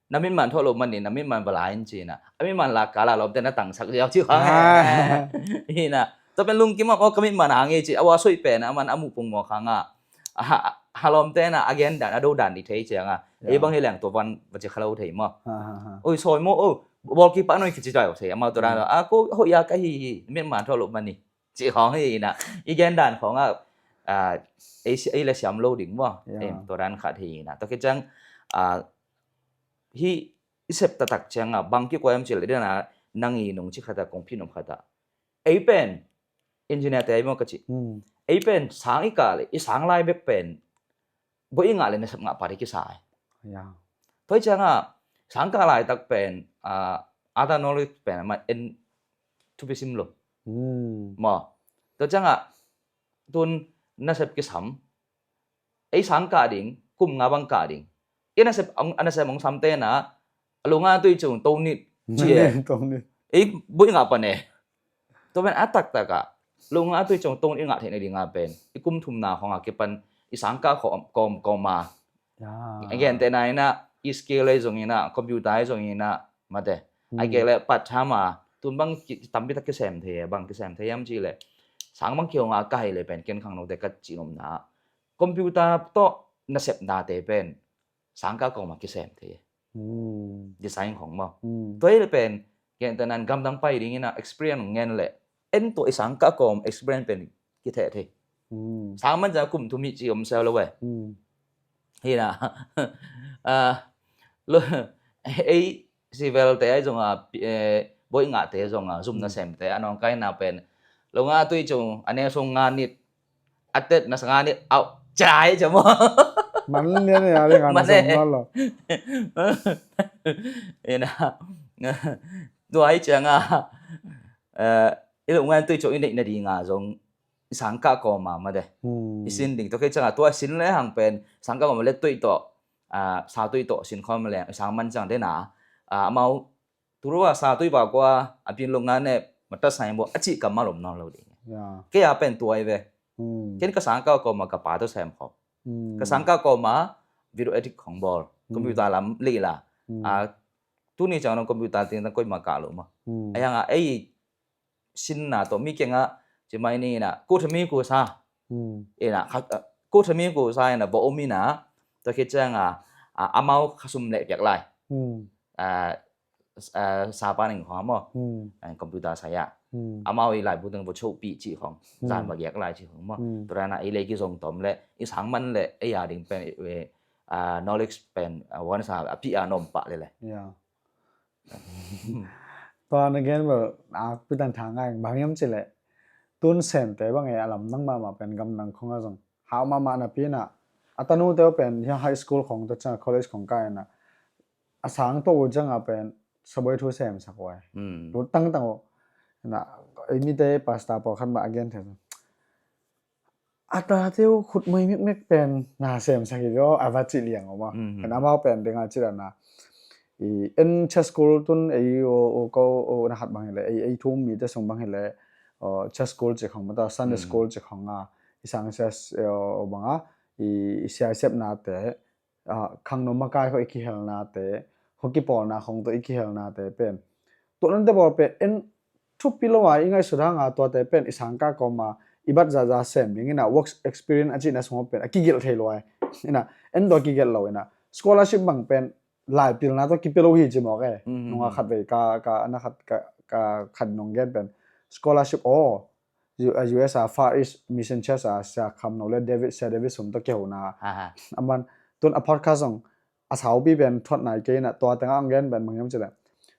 Na mitman thaw lo manin, na mitman va la in ci na. A mitman la ka la lawmte na tangsak ziau ci khang e. Ah. Hi na. Tua pen lungkim a, aw ka mitman hang e ci. A ua soih pen a man a muh pung maw khang a. A ha, ha lawmte na a gen dan, a do dan di thei cianga. Ei bang hi leng tua van va ci kha lo thei maw. Ha, ha, ha. Oi, soi maw, oh, bawlkipa noi kici tai thei. Amau tua dan, a ko hoih a ka hi hi, mitman thaw lo mani. Ci khong hi na. I gen dan khong a, a, ei si-, ei le siam lo ding maw. Em, tua dan khat hi na. Tua khit ciang, a, hi i sep taktak cianga, bang kikuai om ci leh dena, nang i nung ci khata, kong phin om khata. Ei pen, engineer te ei maw ka ci. Hmm. Ei pen, sang i kah leh, i sang lai bek pen, boi i ngah leh nasep ngah pah ding kisa ai. Ya. Tua hi cianga, sang kah laitak pen, a, ata knowledge pen, ama en thupi sim lo. Hmm. Maw. Tua cianga, tun nasep kisam, ei sang kah ding, kum nga bang kah ding. I nasep, a nasep hong samte na, a lunga tui cung to nit ci e. To nit. Ei, buai ngah pan e. Tua pen a taktak ah lunga tui cung to nit ngah theih na ding a pen i kum thumna khong a kipan i sangkah kawm kawm kawm a. A gentehna in ah, i skill ei zong in ah, computer ei zong in ah, mate. A kei le part time a, tun bang tampi tak kisem thei, bang kisem thei hiam ci le, sang bang kihong a ka hi le pen ken khangnote ka cih nopna, computer tawh nasepnate pen sangkah kawm a kisem thei. Design khong maw. Tua hi le pen, gentehna in gamdang pai ding in ah experience ngen le, en tua i sangkah kawm experience pen kitheh thei. Sang man ciang kum thum hi ci om sel lo e. Hi na. Ei civil te ai zong a, buai ngahte zong a, zum nasem te a nawngkaina pen, lunga tui cung a ne sung nga nit, a tet na sanga nit au cai camo. Man lian ya le nga na song lo. Ina. Tua ai ciang a, i lungngan tui cung i neih na ding a zong i sangkah kawm a mate. I sin ding tua kei ciang a, tua sin le hang pen sangkah kawm a le tui tawh, sa tui tawh sin khawm le i sang man ciang den a, amau turu a sa tui ba kua a pin lungngan e mata sai bo a cih kammal om nawn lo ding. Kei a pen tua i ve. Ken ka sangkah kawm a ka pa tawh sem khawm. Ka sangkah kawm a video edit khong bawl. Computer lam lei la. Tuni ciang nong computer ting tang koi ma kah lo ma. A yang a ei sinna tawh mi kiangah ci mai ni na, ko thami ko sa. Ina, ko thami ko sa ina va om ina, tua khit ciang a, amau khasum leh piak lai. Sapa ning khong maw. Computer saya. Amau i laibu teng va chopi ci khong. Zan va giak lai ci khong maw. Tua na i lei kizong tom le, i sang man le, ei a ding pen, knowledge pen, wan sa a pi a nom pah le le. Tua na gen bel a pitan tha ngai bang hiam ci le, tun semte bang e a lamdang mahmah pen gamdang khong a zong hau mahmah napi na, a tanute uh pen hia high school khong ta ciang college khong kai na, a sang to uh ciang a pen saboi thu semsak uh ai. Lut tangtang uh na, ei mite pastor pawlkhat mah a gen thei. A tate uh khutmui mikmek pen na semsak hi lo a va cih liang om a. Pen amau pen ding a cih dan a, i en church school tun ei o ko o na khat bang hi le, ei ei thum mite sung bang hi le, church school cih khong mata Sunday school cih khong a, i sang sia bang a, i sia sepnate, khangno makai khong i kihelnate, khong kipawlna khong tawh i kihelnate pen, tua nante bawl pen en thupi lo a i ngaihsut hang a, tuate pen i sangkah kawm a i bat zaza sem ding ina, work experience a cihna sung pen a kigelh thei lo ai. Ina, en tua kigelh lo ina, scholarship bang pen laipilna tawh kipia lo hi ci mawk e. Nunga khat vei ka, ka, na khat, ka, ka khat nong gen pen scholarship aw, U S a Far East Mission Church a sia kham no le David, sia David sum tawh kihona. Aman tun a podcast zong a saupi pen thot nai kei na, tua tengah ang gen pen bang hiam ci le,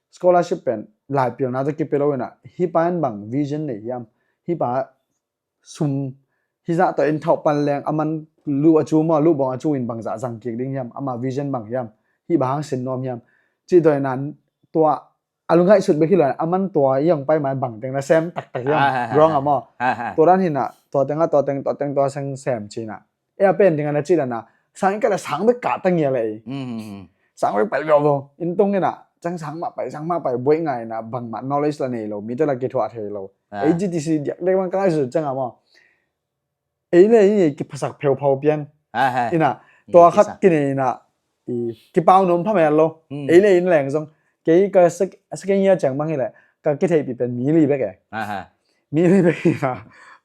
scholarship pen laipilna tawh kipia lo ina, hi pa in bang vision nei hiam, hi pa sum hi zah tawh in thauh pan leng aman luh a cu maw, luh bawng a cu in bang zah zang kik ding hiam, ama vision bang hiam, hi bang hang sin nuam hiam, cih tawh ina, tua a lungngaihsut bek hi lo, aman tua i hong pai mai bang teng na sem taktak hiam, ruang a maw. Tua dan hi na, tua tengah tua teng, tua teng tua seng sem ci na. E a pen ding a na cih dan a, sang i kah le sang bek kah ta ngial e. Sang bek pai viau viau in tung ina, cang sang mah pai, sang mah pai buai ngai na, bangmah knowledge la nei lo, mite la kithuah thei lo. Ei G T C diak dek bang ka ngaihsut cang a maw. Ei le ei kiphasak pheuphau pian. Ina, tua khat kinei ina, kipau nuam phamel lo. Ei le ei in leng zong, kei ka second year ciang bang hi le, ka kitheihpih pen mi li bek e. Mi li bek hi na.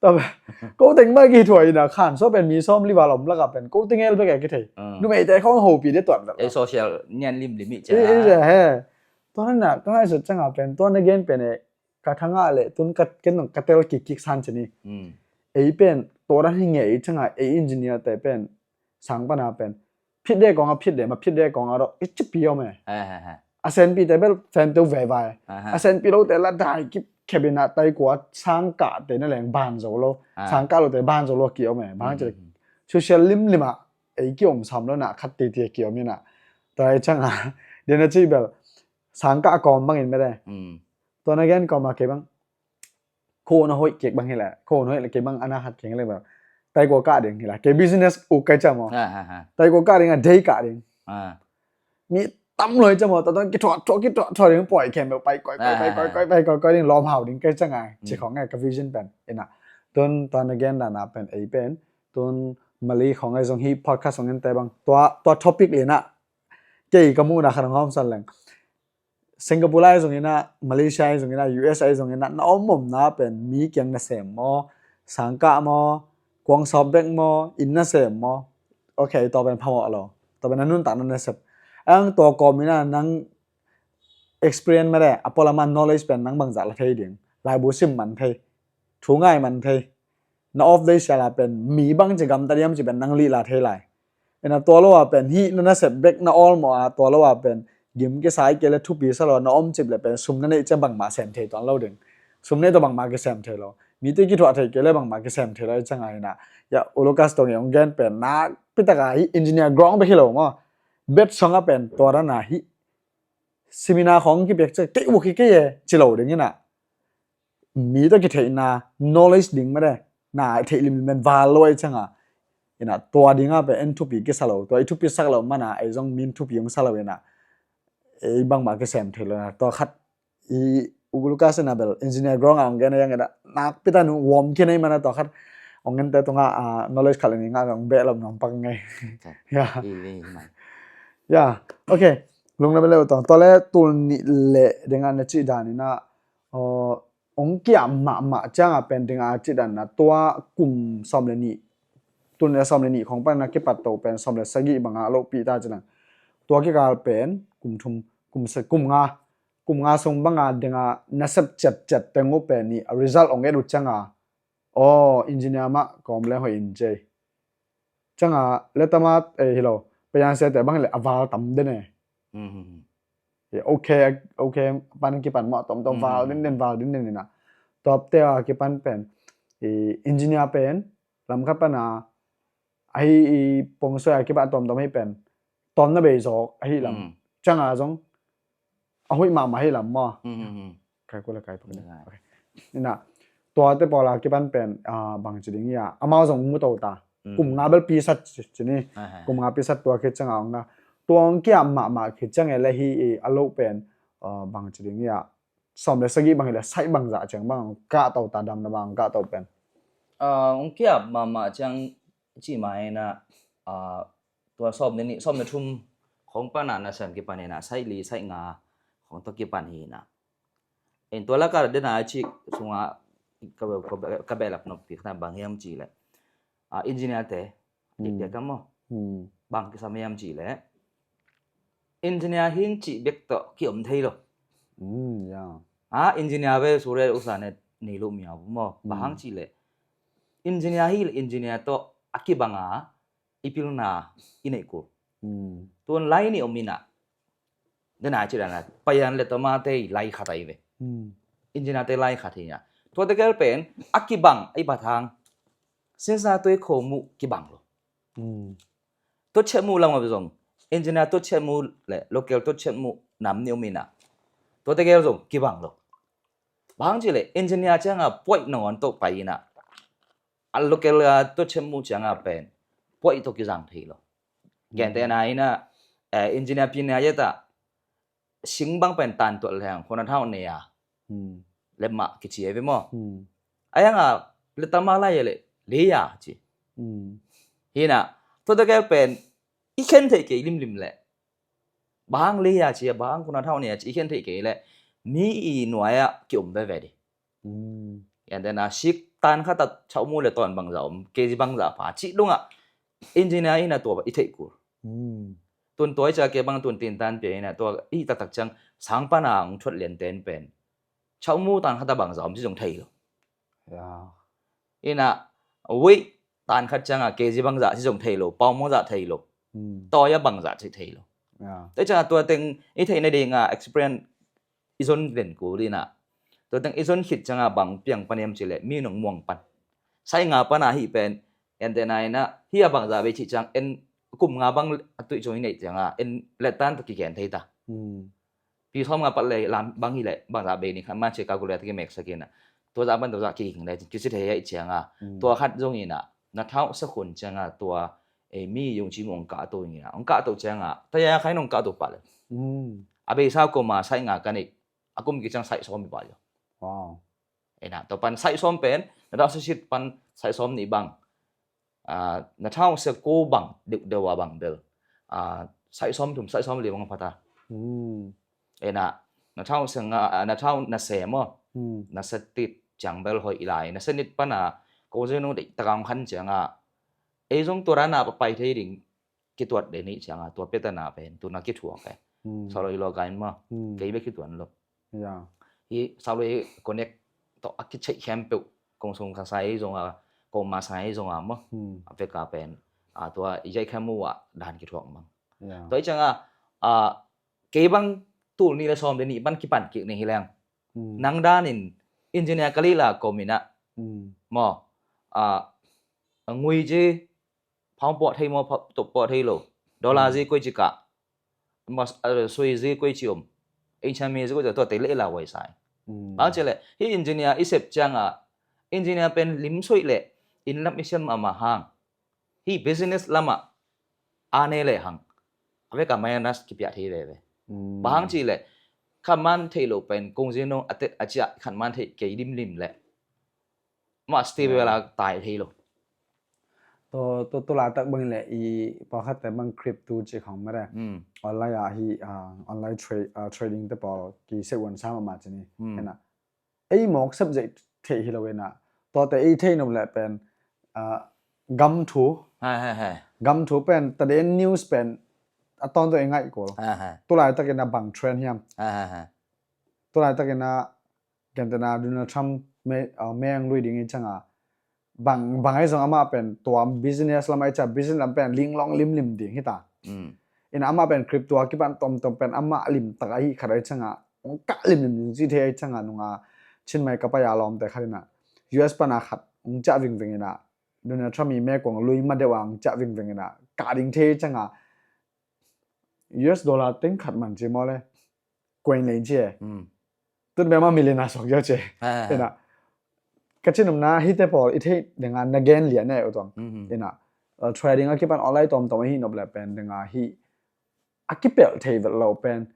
Tua pen ko teng mah kithuah ina, khan so pen mi sawm li val om lak a pen ko teng el bek e kithei. Numeite khong hopih de tuat vel. Ei social nian limlim i cia. Tua na ka ngaihsut cang a pen, tua na gen pen e, ka thangah le tun ka ken nong ka tel kikkik san ci ni. Ei pen tua dan hi ngei cang a, ei engineer te pen sang pana pen phit de kong a phit de ma, phit de kong a dok i cipi om e. A senpi te bel sen teu vevai. A senpi lo te la dai kip khep ina, tai kua sang kah te na leng ban zo lo. Sang kah lo te ban zo lo ki om e. Bang ci social limlim a ei ki om sam lo na, khat titi ki om ina. Tai cang a, den a ci bel sang kah kawm bangin mete. Tua na gen kawm a kei bang khun a hoih kek bang hi le, khun hoih le kei bang ana khat keng le bang. Tai kua kah ding hi la, kei business uk kai cam o. Tai kua kah ding a dei kah ding. Ah. Mi tam lua hi ciang maw, tua tawh kithuah thuah kithuah thuah ding, pawi khempeuh pai koi koi pai koi koi pai koi koi ding, lawm hau ding kei ciang a, ci khong e ka vision pen. Ina tun tua na gen dan a pen ei pen tun Mali khong ai zong hi podcast khong en te bang tua, tua topic le na kei ka muhna khat hong hawmsan leng. Singapore lai zong ina, Malaysia ai zong ina, U S ai zong ina, na om omna pen mi kiang nasem maw, sangkah maw, kuang sawp bek maw, inn nasem maw, okay, tua pen phamawh lo, tua pen na nuntak na nasep. Ang tua kawm ina nang experience mede, a pualama knowledge pen nang bangzah la thei ding, laibu sim man thei, thu ngai man thei, na off day siala pen mi bangci gamta diam ci pen nang lihla thei lai. Ina tua lo a pen hih na nasep bek na awlmawh a, tua lo a pen gim kisai kei le thupi sa lo na om cip le pen sum na neih ciang bangmah sem thei tuan lo ding. Sum neih tawh bangmah kisem thei lo. Mite kithuah thei kei le bangmah kisem thei lo i ciang a ina. Ya, U Lucas tawng i hong gen pen nakpi taka hih engineer grong bek hi lo maw. Bet song a pen tua dan a hih seminar khong kipiak ciang kei uk hi kei e ci lo ding ina. Mi tawh kitheihna, knowledge ding mede, na theih limlim val lo ai ciang a. Ina tua ding a pen en thupi kisa lo, tua i thupi sak lo mana ei zong min thupi hong sa lo ina. Ei bangmah kisem thei lo ina, tua khat i U Lucas ina bel engineer grong a hong gen a yang ina, nakpi ta nu warm kinei mana tua khat hong gen te tunga, ah, knowledge khat le ni nga hong beh lo nong pak ngei. Ya. Ya, okay. Lungna bel le utong, tua le tul nih le ding a na ci dan ina, uh, ong kiam mahmah ciang a pen ding a ci dan na tua kum sawm le nih, tul nih le sawm le nih khong pan na kipat to pen sawm le sagih bang a lohpi ta ci dan. Tua kikal pen kum thum, kum sa, kum nga, kum nga sung bang a ding a nasep ciatciat teng uh pen ni a result ong et uh ciang a. Oh, engineer mah kawm le hoih in cei. Ciang a le tama, eh, hi lo. Payan sia te bang le a val tam den e. Okay, okay, pan kipan mawh tom tom val den den val den den ina. Top te a kipan pen i engineer pen lam khat pan a ahi i pong soi a kipan tom tom hi pen tom na bei zawk ahi lam. Ciang a zong a hoih mahmah hi lam maw. Kai kula kai puk ina. Tua te pawl a kipan pen, ah, bang ci ding ia amau zong mu to ta. Kum nga bel pisat ci ni. Kum nga pisat tua khit ciang a ong na. Tua ong kiam mahmah khit ciang e le hi i a lo pen, ah, bang ci ding ia sawm le sagih bang hi le saih bangzah ciang bang ong kah to ta, dam na bang ong kah to pen. Ah, ong kiam mahmah ciang ci mai na, ah, tua sawm le nih, sawm le thum khong pan a nasem kipan ina, saih li, saih nga khong tawh kipan hi ina. In tua laka dena cik sunga ka, ka, ka belap nop pi khana bang hiam ci le. Ah, engineer te, dik dia ka maw. Bang kisam hiam ci le. Engineer hing ci bek tawh ki om thei lo. Ah, engineer ve sure usa ne nei lo mi a maw. Bang hang ci le. Engineer hi le engineer tawh a kibang a i pilna i neih kul. Tuan lai nih om ina. Dena ci dana payan le toma te i lai khat ai ve. Engineer te lai khat hi ina. Tua te kel pen a kibang ai bathang. Sinsa tuai kho mu kibang lo. Tua chet mu lam a zong. Engineer tua chet mu le local tua chet mu nam ni om ina. Tua te kel zong kibang lo. Bang ci le engineer ciang a puai nangon to pai ina. A local a tua chet mu ciang a pen puai to kizang thei lo. Gente na ina, eh, engineer pi na yeta sing bang pen tan tuat leng khona thau ne a. Lemma kici ai ve maw. Ayang a le tama lai le le ya ci. Hina tua te kel pen i khen thei kei limlim le. Bang le ya ci, bang khona thau ne a ci i khen thei kei le mi i nuai a ki om veve di. Yan den a sik tan khat a chau mu le ton bangza om, kg bangza pha ci dong a engineer ina tua i thei kul. Tun tua i ca ke bang tun tin tan pia ina tua i taktak ciang sang pan a ong thuat lian ten pen chau mu tan khat a bangza om ci zong thei lo. Ina wei tan khat ciang a kg bangza ci zong thei lo, pau bangza thei lo. Toya bangza ci thei lo. Te ciang a tua teng i thei na ding a experience i zon den kul ina. Tua teng i zon khit ciang a bang piang pan em ci le mi nong muang pan. Sai nga pan a hi pen en te na ina hi a bangza bei ci ciang en kum nga bang a tui cung i nei ciang a en le tan ta ki gen thei ta. Pi sawm nga pat le lam bang hi le bangza bei ni khan man ci ka gu le ta ki mek sa ki na. Tua za ban tua za ki hing le ki ci thei hi ciang a. Tua khat zong ina na thau sa khun ciang a tua eh, mi yung ci mu ong kah to ing ina. Ong kah to ciang a, ta ya khai nong kah to pa le. A beisa ko ma sai nga ka nei, a kum ki ciang sai som mi pa yo. Ina, to pan sai som pen, na da sa sit pan sai som ni bang. Na thau se ko bang, deuh deuh a bang bel. Sai som thum, sai som li bang pata. Ina, na thau se nga, na thau na se mo. Na se tit ciang bel hoi ilai. Na se nit pana, ko je no de takang khan ciang a. Ei zong tua rana pa pai thei ding kituat de ni ciang a, tua petana pen, tuna kithuak e. Sa lo i lo kain mo. Kei be kituan lo. Hi sa lo i connect to a kichei khempeuh. Kong sung ka sai zong a, kong ma sai zong a mo. A peka pen. A tua i jai khemu a dan kithuak mang. Tua i ciang a, a, kei bang tul ni le som de ni ban kipan kik ni hi leng. Nang danin engineer ka lila ko mina. Mo. A, ngui ji pound pawh thei maw, pawh thei lo. Dollar zi koi ci kah. Sui zi koi ci om. Engineer mi zi koi ci, tua te leh la wai sai. Bang ci leh, hi engineer i sep ciang a, engineer pen lim soi leh, inn lam i siam a ma hang. Hi business lam a, a ne leh hang. A vek a minus kipia thei veve. Bang hang ci leh, khan man thei lo pen, kong zi no, a te, a cia, khan man thei kei lim lim leh. Ma stable a tai thei lo. To, to, to laitak bang le i pawlkhat te bang crypto ci khong mare. Online a hi, online trading te pawl ki se wan sa ma ma ci ni. Ena. Ei mawk sep zei thei hi lo ena. To te ei thei nom le pen, gam thu. Gam thu pen, ta den news pen, a ton to ei ngai ko. To laitak ena bang trend hiam. To laitak ena Gentena Donald Trump me, uh, meng lui ding i changa. Bang, bang ai zong ama pen tua business lam ai cha business lam pen ling long lim lim ding hita. Ina ama pen crypto a kipan tom tom pen ama lim tak ahi khat ai changa. Ong ka lim lim ding chi thei ai changa nunga Chin mai ka pai a lom te khat ina. U S pana khat ong cha ving ving ina. Donald Trump i me kong lui ma deuh a ong cha ving ving ina. Ka ding thei changa. U S dollar teng khat man chi mo le. Kuen lei chi e. Tun bema millionaire sok jo chi e. Ina. Ka chin umna hi te pawl i thei denga na gen lian e utong. Ina. Trading a kipan online tom tom hi nop le pen denga hi. A kipel thei vel lo pen.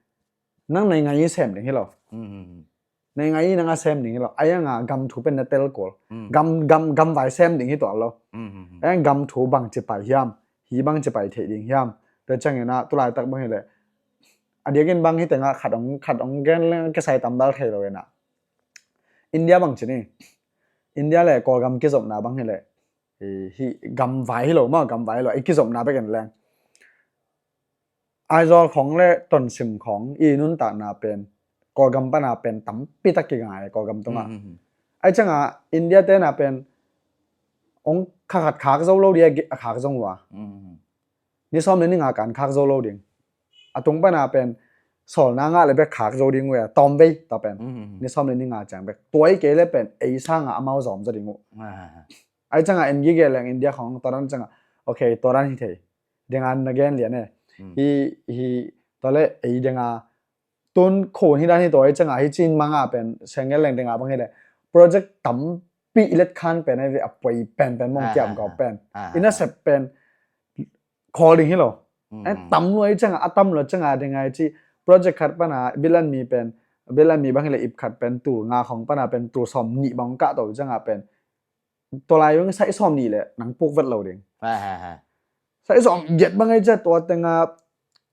Nang nei ngai sem ding hi lo. Nei ngai nang a sem ding hi lo. Ai anga gam thu pen na tel kol. Gam, gam, gam vai sem ding hi to lo. Ai gam thu bang chi pai hiam. Hi bang ci pai thei ding hiam. Te chang ina tulai tak bang hi le. A diakin bang hi tenga khat ong, khat ong gen le kisai tambal thei lo ina. India bang ci ni. India le Kawlgam kizopna bang hi le. Hi, hi gam vai hi lo ma, gam vai lo. I kizopna bek en leng. Aizawl khong le Tonsim khong i nuntakna pen. Kawlgam pana pen tampi tak kingai Kawlgam tunga. Ai changa India tena pen ong kha khat khak zo lo dia a khak zong wa. Ni sawm le ni nga kan khak zo lo ding. A tung pana pen sawlna nga le bek khak zo ding wea tawm vei ta pen. Ni sawm le ni nga chang bek. Tuai kei le pen ei sanga amau zawm zo ding uh. Ai changa en gige leng India khong toran changa. Okay, toran hi thei. Denga na gen lian e. Hi, hi, tole ei denga tun khun hi dan hi to ai changa hi chin manga pen sengel leng denga bang hi le. Project tampi i let khan pen ai ve a poi pen pen mong kiam kau pen. Ina sep pen khawl ding hi lo. Ai tam lo ai changa, a tam lo changa denga ai chi project khat pana bilan mi pen, bilan mi bang hi le ip khat pen tul nga khong pana pen tul sawm ni bang kah to changa pen. Tolai yung sai sawm ni le nang puk vet lo ding. Sai sawm giat bang ai cha tua tenga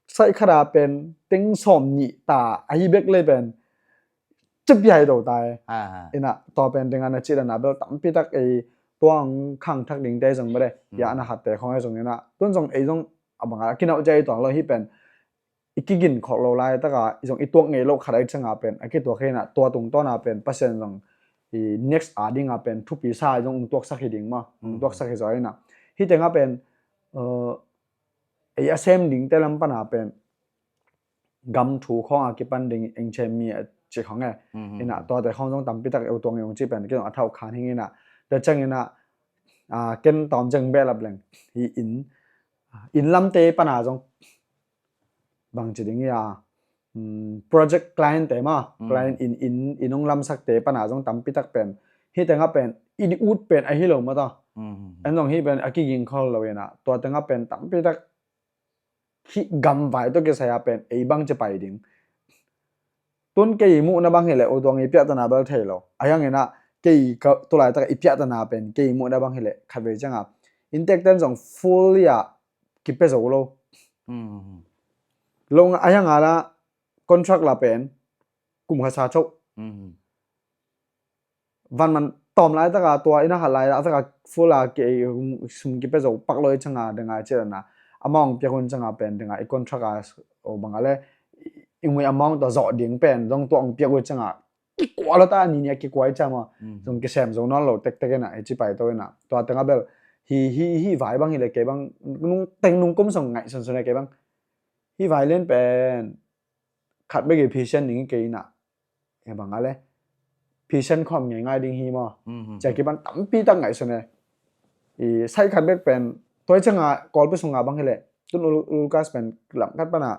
sai khara pen teng sawm ni ta ahi bek le pen. Chip yai do tai. Ina to pen tenga na chi dana bel tampi tak ei tuang khang thak ding te zong bale. Ya na hat te khong ai zong ina. Tun zong ei zong abanga kinau jai tuang lo hi pen. I kigin khawk lo lai taka i zong i tuak ngei lo khat ai changa pen a kituak hena tua tungtawna pen Pasian zong i next a dinga pen thupi sa i zong ung tuaksak hi ding ma ung tuaksak hi zaw hena. Hi tenga pen ei a sem ding te lam pana pen gam thu khawng a kipan ding eng chem mi a ci khawng e. Ina tuate khawng zong tampi tak eu tuang i ung ci pen kizong a thau khan hing ina te chang ina ken tawm cheng behlap leng hi in in lamte pana zong bang ci ding hi a project client te ma client in in in ong lamsak te pana zong tampi tak pen hi tenga pen i di ut pen ahi lo ma ta En zong hih pen a kiging khol lo inah, tua tengah pen tampi tak hih gamvai tawh kisai a pen ei bang ci pai ding. Tun kei muhna bang hileh U Tuang i piahtana bel thei lo. A hiang inah kei tulaitak i piahtana pen kei muhna bang hileh khatvei cianga inntekten zong fully a kipia zo lo. Lo a hiang a la contract la pen kum khat sa choh. Van man tawm laitaka tua inn a khat laitaka full a kei sum kipia zo pak lo i cianga denga i ciatana amount piak hun cianga pen denga i contract a o banga le i ngui amount tawh zawh ding pen zong tua ong piak uh cianga kikua lo ta a ni nia kikua i ciama zong kisem zo nawn lo tektek ina i ci pai to ina tua tenga bel hi hi hi vai bang hileh kei bang nung teng nung kum song ngaihsunsun e kei bang hi vai len pen khat bek i patient ding i kei ina e bang a le patient khawm ngei ngai ding hi maw? Cia kiban tampi tak ngaihsun e. I sai khat bek pen toi cianga Kawlpi sunga bang hileh tun Lucas pen lam khat pana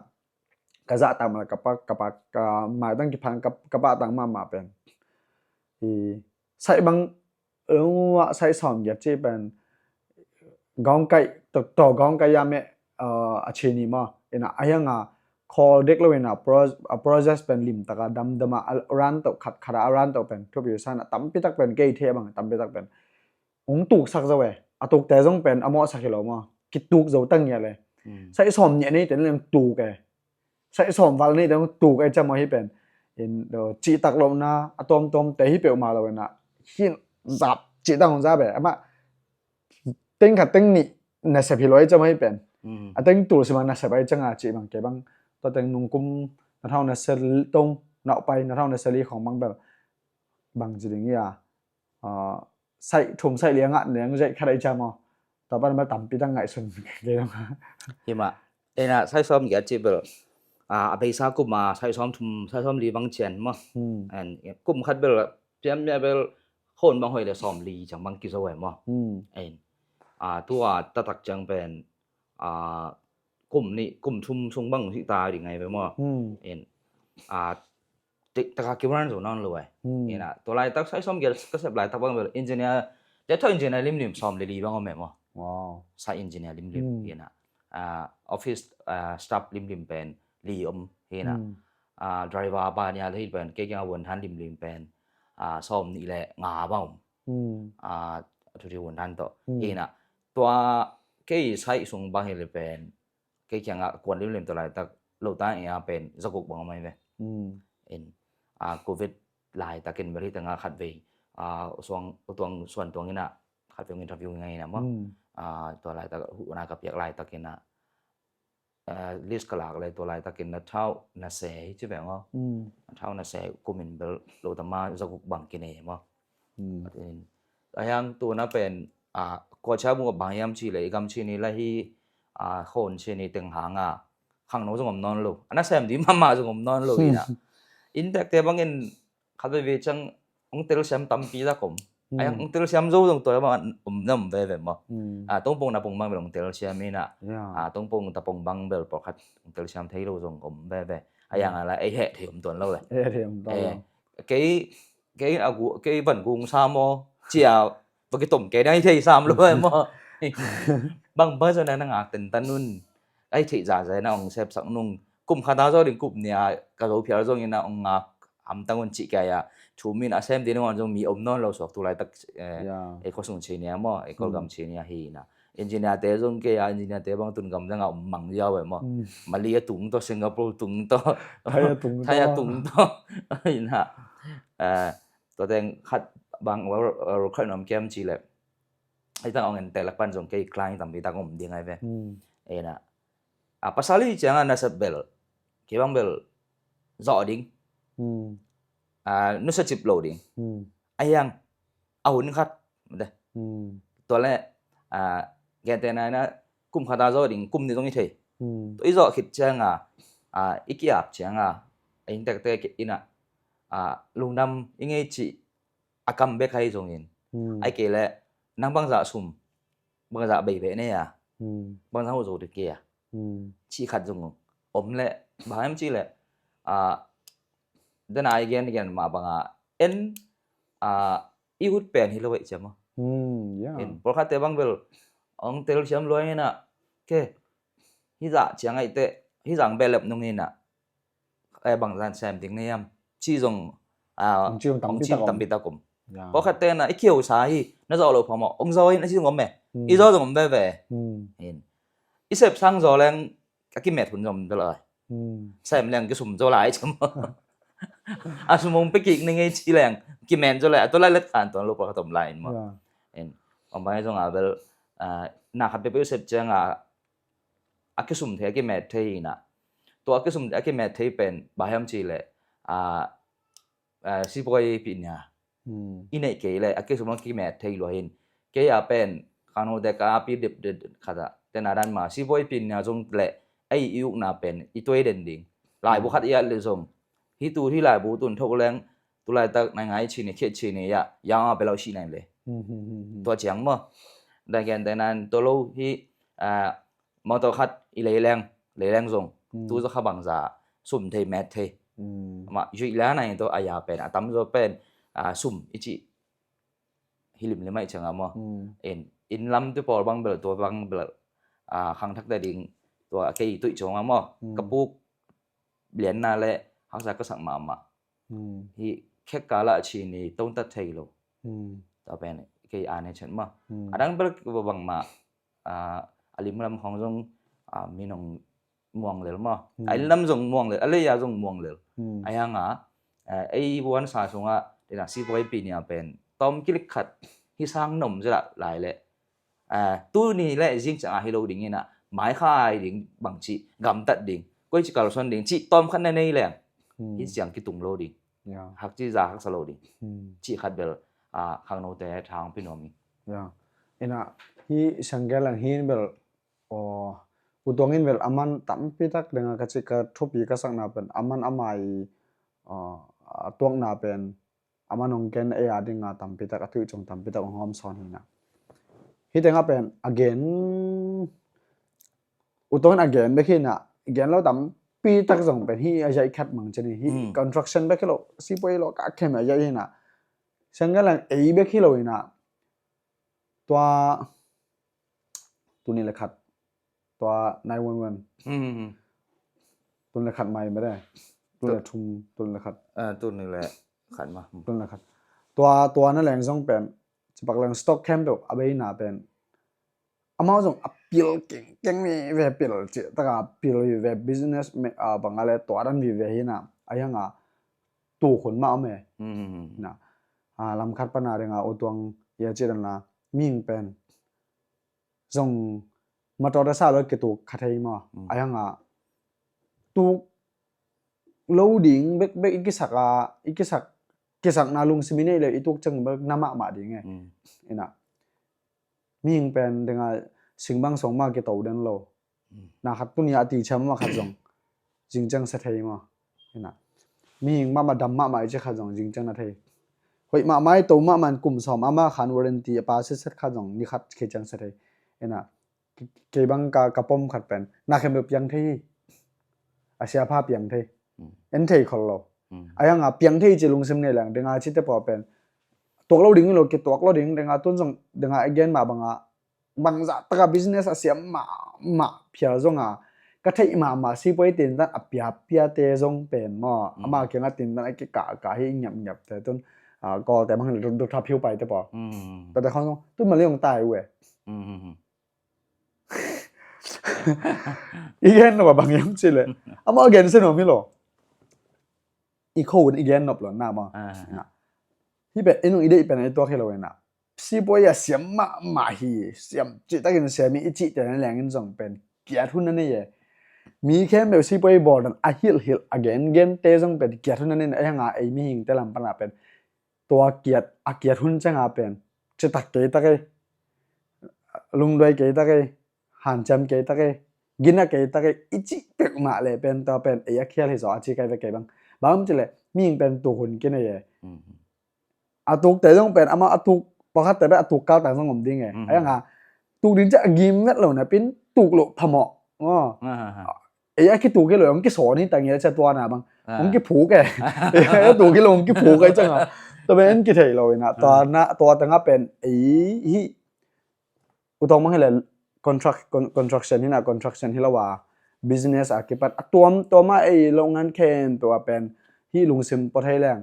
ka zah tang mana ka pa ka pa ka maitang kiphan ka pah tang mahmah pen i sai bang lungua sai sawm giat ci pen gawngkaih tawh gawngkaih ya meh a cini maw ina a hianga khawl dek lo ina a process pen limtaka damdama a ran tawh khat khata a ran tawh pen thupi san a tampi tak pen kei thei bang tampi tak pen ung tuksak zo e a tukte zong pen a mawhsak hi lo maw kituk zo tang ngiat le sai sawm nih nei ten leng tuk e sai sawm val nei ten tuk e cam ahi pen in cihtak lohna a tawmtawm te hi peuhmah lo ina hin zap cihtak hong zap e amah teng khat teng nih nasep hi lo e cam ahi pen a teng tul simang nasep ahi canga cih bang ke bang tua teng nungkum na thau nasep tong naupai na thau nasep li khong bang bel bang ci ding ia sai thum sai lia ngah neng zai khat ai cia maw tua pan ma tampi tang ngaihsun kei dong hima ena sai sawm giat ci bel a beisa kuma sai sawm thum sai sawm li bang cian maw en kum khat bel piam mia bel khon bang hoi le sawm li ciang bang kizo ai maw en a tua tatak ciang pen a kum nih kum thum sung bang hita ding ai ve maw en a taka kiran zo nawn lo ai ina tua laitak sai sawm giat ka sep laitak bang bel engineer te thaw engineer limlim sawm le li bang om e maw sai engineer limlim ina office staff limlim pen li om hina driver pa nia le hi pen kei kianga vuan han limlim pen sawm nih le nga bang om thuti vuan han tawh hina tua kei sai sung bang hi le pen kei kianga kuan limlim tawh laitak lo ta ea pen zaguk bang mai ve in a covid laitakin bel hi tanga khat vei a suang utuang suan tuang ina khat vei interview ngai ina maw a tua laitak huna ka piak laitak ina list ka lak le tua laitakin na thau na se hi ci ve ngo na thau na se kumin bel lo tama zaguk bang kine maw a hiang tuna pen a kuacha bunga bang hiam ci le i gam ci ni la hi a khon ci ni teng hanga khangno zong om nawn lo a nasem di mama zong om nawn lo ina inntekte bangin khat veve ciang ong telsiam tampi tak om a hiang ong telsiam zo zong tua ma om na om veve maw a tongpong na pong bang bel ong telsiam ina a tongpong ta pong bang bel pawlkhat ong telsiam thei lo zong om veve a hiang a la ei heh thei om tuan lo le kei kei a gu kei van gung sa maw cia va kitom kei na i thei sam lo ai maw bang ba zong na ngak ten tan nun ai thei za za na ong sep sak nung kum khata zo ding kup nia ka zo phial zong ina ong ngak am tangun ci kei a thumin a sem din ong zong mi om nawn lo suak tu laitak ei khosung ci nia maw ei kolgam ci nia hi na engineer te zong kei a engineer te bang tun gam zanga om mang ziau ai maw mali a tung to Singapore tung to thai a tung to ina tua teng khat bang rukhat nom kem ci le hei tang ong en te lak pan zong kei client tampi tak om ding ai ve ina a pasal hi cianga nasep bel kei bang bel zawh ding a nusa cip lo ding a hiang a hun khat de tua le a gente na ina kum khata zawh ding kum ni zong i thei tua i zawh khit cianga a i kiap cianga a inntekte ina a lungdam i ngei cih a kam bek hai zongin ai kei le nang bangzah sum bangzah bei beh nei a bangzah hoh zo dek kei a cih khat zong om le bang em cih le a dena i gen i gen mah banga en a i hut pen hi lo eh ciam a Hmm, ya. In pawlkhatte bang bel hong telsiam lua inah, ke, hih zah ciang aihte, hih zah hong behlep nung inah, eh, bangzah sem ding na hiam, ci zong, ah, hong ci zong tampi tak om. Pawlkhatte na i kiusa hi, na zawh loh phamawh, hong zaw in a ci zong om e. Hmm. I zaw zong om veve. Hmm. In i sep sang zaw leng a kimet hun zong om ta lai. Hmm. Sem leng kisum zaw lai ci maw. A sum hong pia kik ni ngei ci leng kimet zaw lai, a tua lai let khan tua lo pawlkhat om lai in maw. Ya. In om bang zong a bel, ah, na khat peuhpeuh i sep ciang a, a kisum thei, a kimet thei hi inah. Tua a kisum thei, a kimet thei pen bang hiam cih leh, ah, ah, sipuaipih nia. Hmm. I neih kei leh a kisum a kimet thei lua hi in. Kei a pen khangnote ka api dipdip khat ah, tena dan mah sipuaipih nia zong leh ei i ukna pen i tuai den ding. Laibu khat i at leh zong, hih tu hih laibu tun tho leng, tu laitak nai nga i ci ni, khit ci ni, ya, ya nga pia lo sih nai le. Hmm, hmm, hmm, hmm. Tua ciang maw. Tua gen te nan tua lo hi, ah, motor khat i lei leng, lei leng zong, hmm, tu za kha bangza sum thei met thei. Hmm. Mah, zui la nai tua a ya pen, a tamzaw pen, ah, sum i ci hi limlim aih ciang a maw. Hmm. In, inn lam te pawl bang bel, tua bang bel, ah, khangthakte ding, tua kei tuih ciang a maw. Hmm. Ka puk lianna le haksa ka sak mahmah. Hmm. Hih khek kala ci ni tongtat thei lo. Hmm. Tua pen kei a nei chet maw. Hmm. A dang bel bangmah, ah, a limlam khong zong, ah, mi nong muang lel maw. Hmm. A inn lam zong muang lel, a lei a zong muang lel. Hmm. A hiang a, eh, ei vuansa sungah, dena sipuaipih nia pen tawm kilik khat hih sang nom zia lai leh, ah, tuni le zing ciang a hi lo ding inah, maikhai ding, bangci gamtat ding, koici kalsuan ding cih tawm khat na nei leng, hmm, hih ciang kitung lo ding. Ya. Hakci za haksa lo ding. Hmm. Cih khat bel, ah, khangnote tha hong pia nuam hi. Ya. Inah, hih Siangkel Lang hi in bel, aw, U Tuang in bel a man tampi tak deng a ka cih ka thupi ka sakna pen a man a mai, ah, a tuakna pen a man hong gen ei a ding a tampi tak, a tuih ciang tampi tak hong hawm sawn hi inah. Hih teng a pen a gen, U Tuang in a gen bek hi inah, gen lo tampi tak zong pen hih a yaih khat mang ci ni, hih, hmm, construction bek hi lo, sipuai lo, ka khem a yaih hi inah. Siangkel Lang ei bek hi lo inah. Tua, tuni le khat. Tua nine one one. Hmm. Tuni le khat mai mah de. Tuni le thum, tuni le khat. Ah, tuni le khat mah. Hmm. Tuni le khat. Tua, tua na leng zong pen, cipak leng stock camp peuh a beina pen, amau zong a pil kengkeng ni ve, pil cih taka pil hi ve, business me, ah, bang a le tua dan vive hi inah, a hiang a tukhun mah om e. Hmm. Na, ah, lam khat pana ding a U Tuang i a cih dan la, mihing pen zong motor a sa lo kituk kha thei maw. Hmm. A hiang a tuk lo ding bek bek i kisak a, i kisak, kisakna lungsim i neih le i tuk ciang bek na mahmah ding e. Hmm. Inah. Mihing pen deng a singbang sawng mah kito den lo. Hmm. Na khat tuni a ti ciam mah khat zong zing ciang sa thei maw. Inah. Mihing mahmah dam mahmah i ci khat zong zing ciang na thei. Hoih mahmah i to mahmah in kum sawm a mah khan warranty a pa setset khat zong ni khat khi ciang sa thei. Inah. Kei bang ka, ka pom khat pen na khempeuh piang thei hi. A siapa piang thei. Hmm. En thei khol lo. Hmm. A hiang a piang thei ci lungsim nei leng, deng a cite pawl pen tuak lo ding lo, kituak lo ding, deng a tun zong, deng a again mah bang a, bangzah taka business a siam mahmah phial zong a, ka theih mahmah sipuai tintan a piapiate zong pen maw. Hmm. Ama kiang a tintan a kikahkah hi ngiapngiapte tun, ah, Kawlte bang hi lo, Doctor Phiu Paite pawl. Hmm. Tate khong zong tun mah le hong tai uh e. Hmm. I gen lo bang hiam cih leh, amau a gen se nuam hi lo. I kho un i gen nop lo na maw. Ah. Hih pen i nung i deih pen a i tuak hi lo inah. Sipuai a siam mahmah hi, siam cihtakin siam hi i cihte na lengin zong pen kiat hun na nei e. Mi khempeuh sipuai bawl dan a hilhhilh a gengente zong pen kiat hun na nei in, a hiang a ei mihingte lam pana pen tua kiat, a kiat hun ciang a pen citak kei tak ei, lungduai kei tak ei, hanciam kei tak ei, gina kei tak ei i cih peuhmah le pen tua pen ei a khial hi zaw a ci kai ve kei bang. Bang om cih leh mihing pen tuk hun kinei e. Mhm. A tukte zong pen amah a tuk, pawlkhatte pen a tuk kaltang zong om ding e. Mhm. A hiang a tuk ding ciah a gim vet lo na pin tuk loh phamawh. Aw. Aha. Ei a kituk hi lo, hong kisawn hi ta ngial cia tua na bang. Ah. Hong kiphuk e. Ei a tuk hi lo, hong kiphuk e ciang a. Tua pen en kithei lo ina, tua na, tua tengah pen ei hi. U tawng mang hi le contract, con-, construction hi na, construction hi lo a, business a kipat a tuam, tuam a ei lo ngan khen tua pen hi lungsim pua thei leng.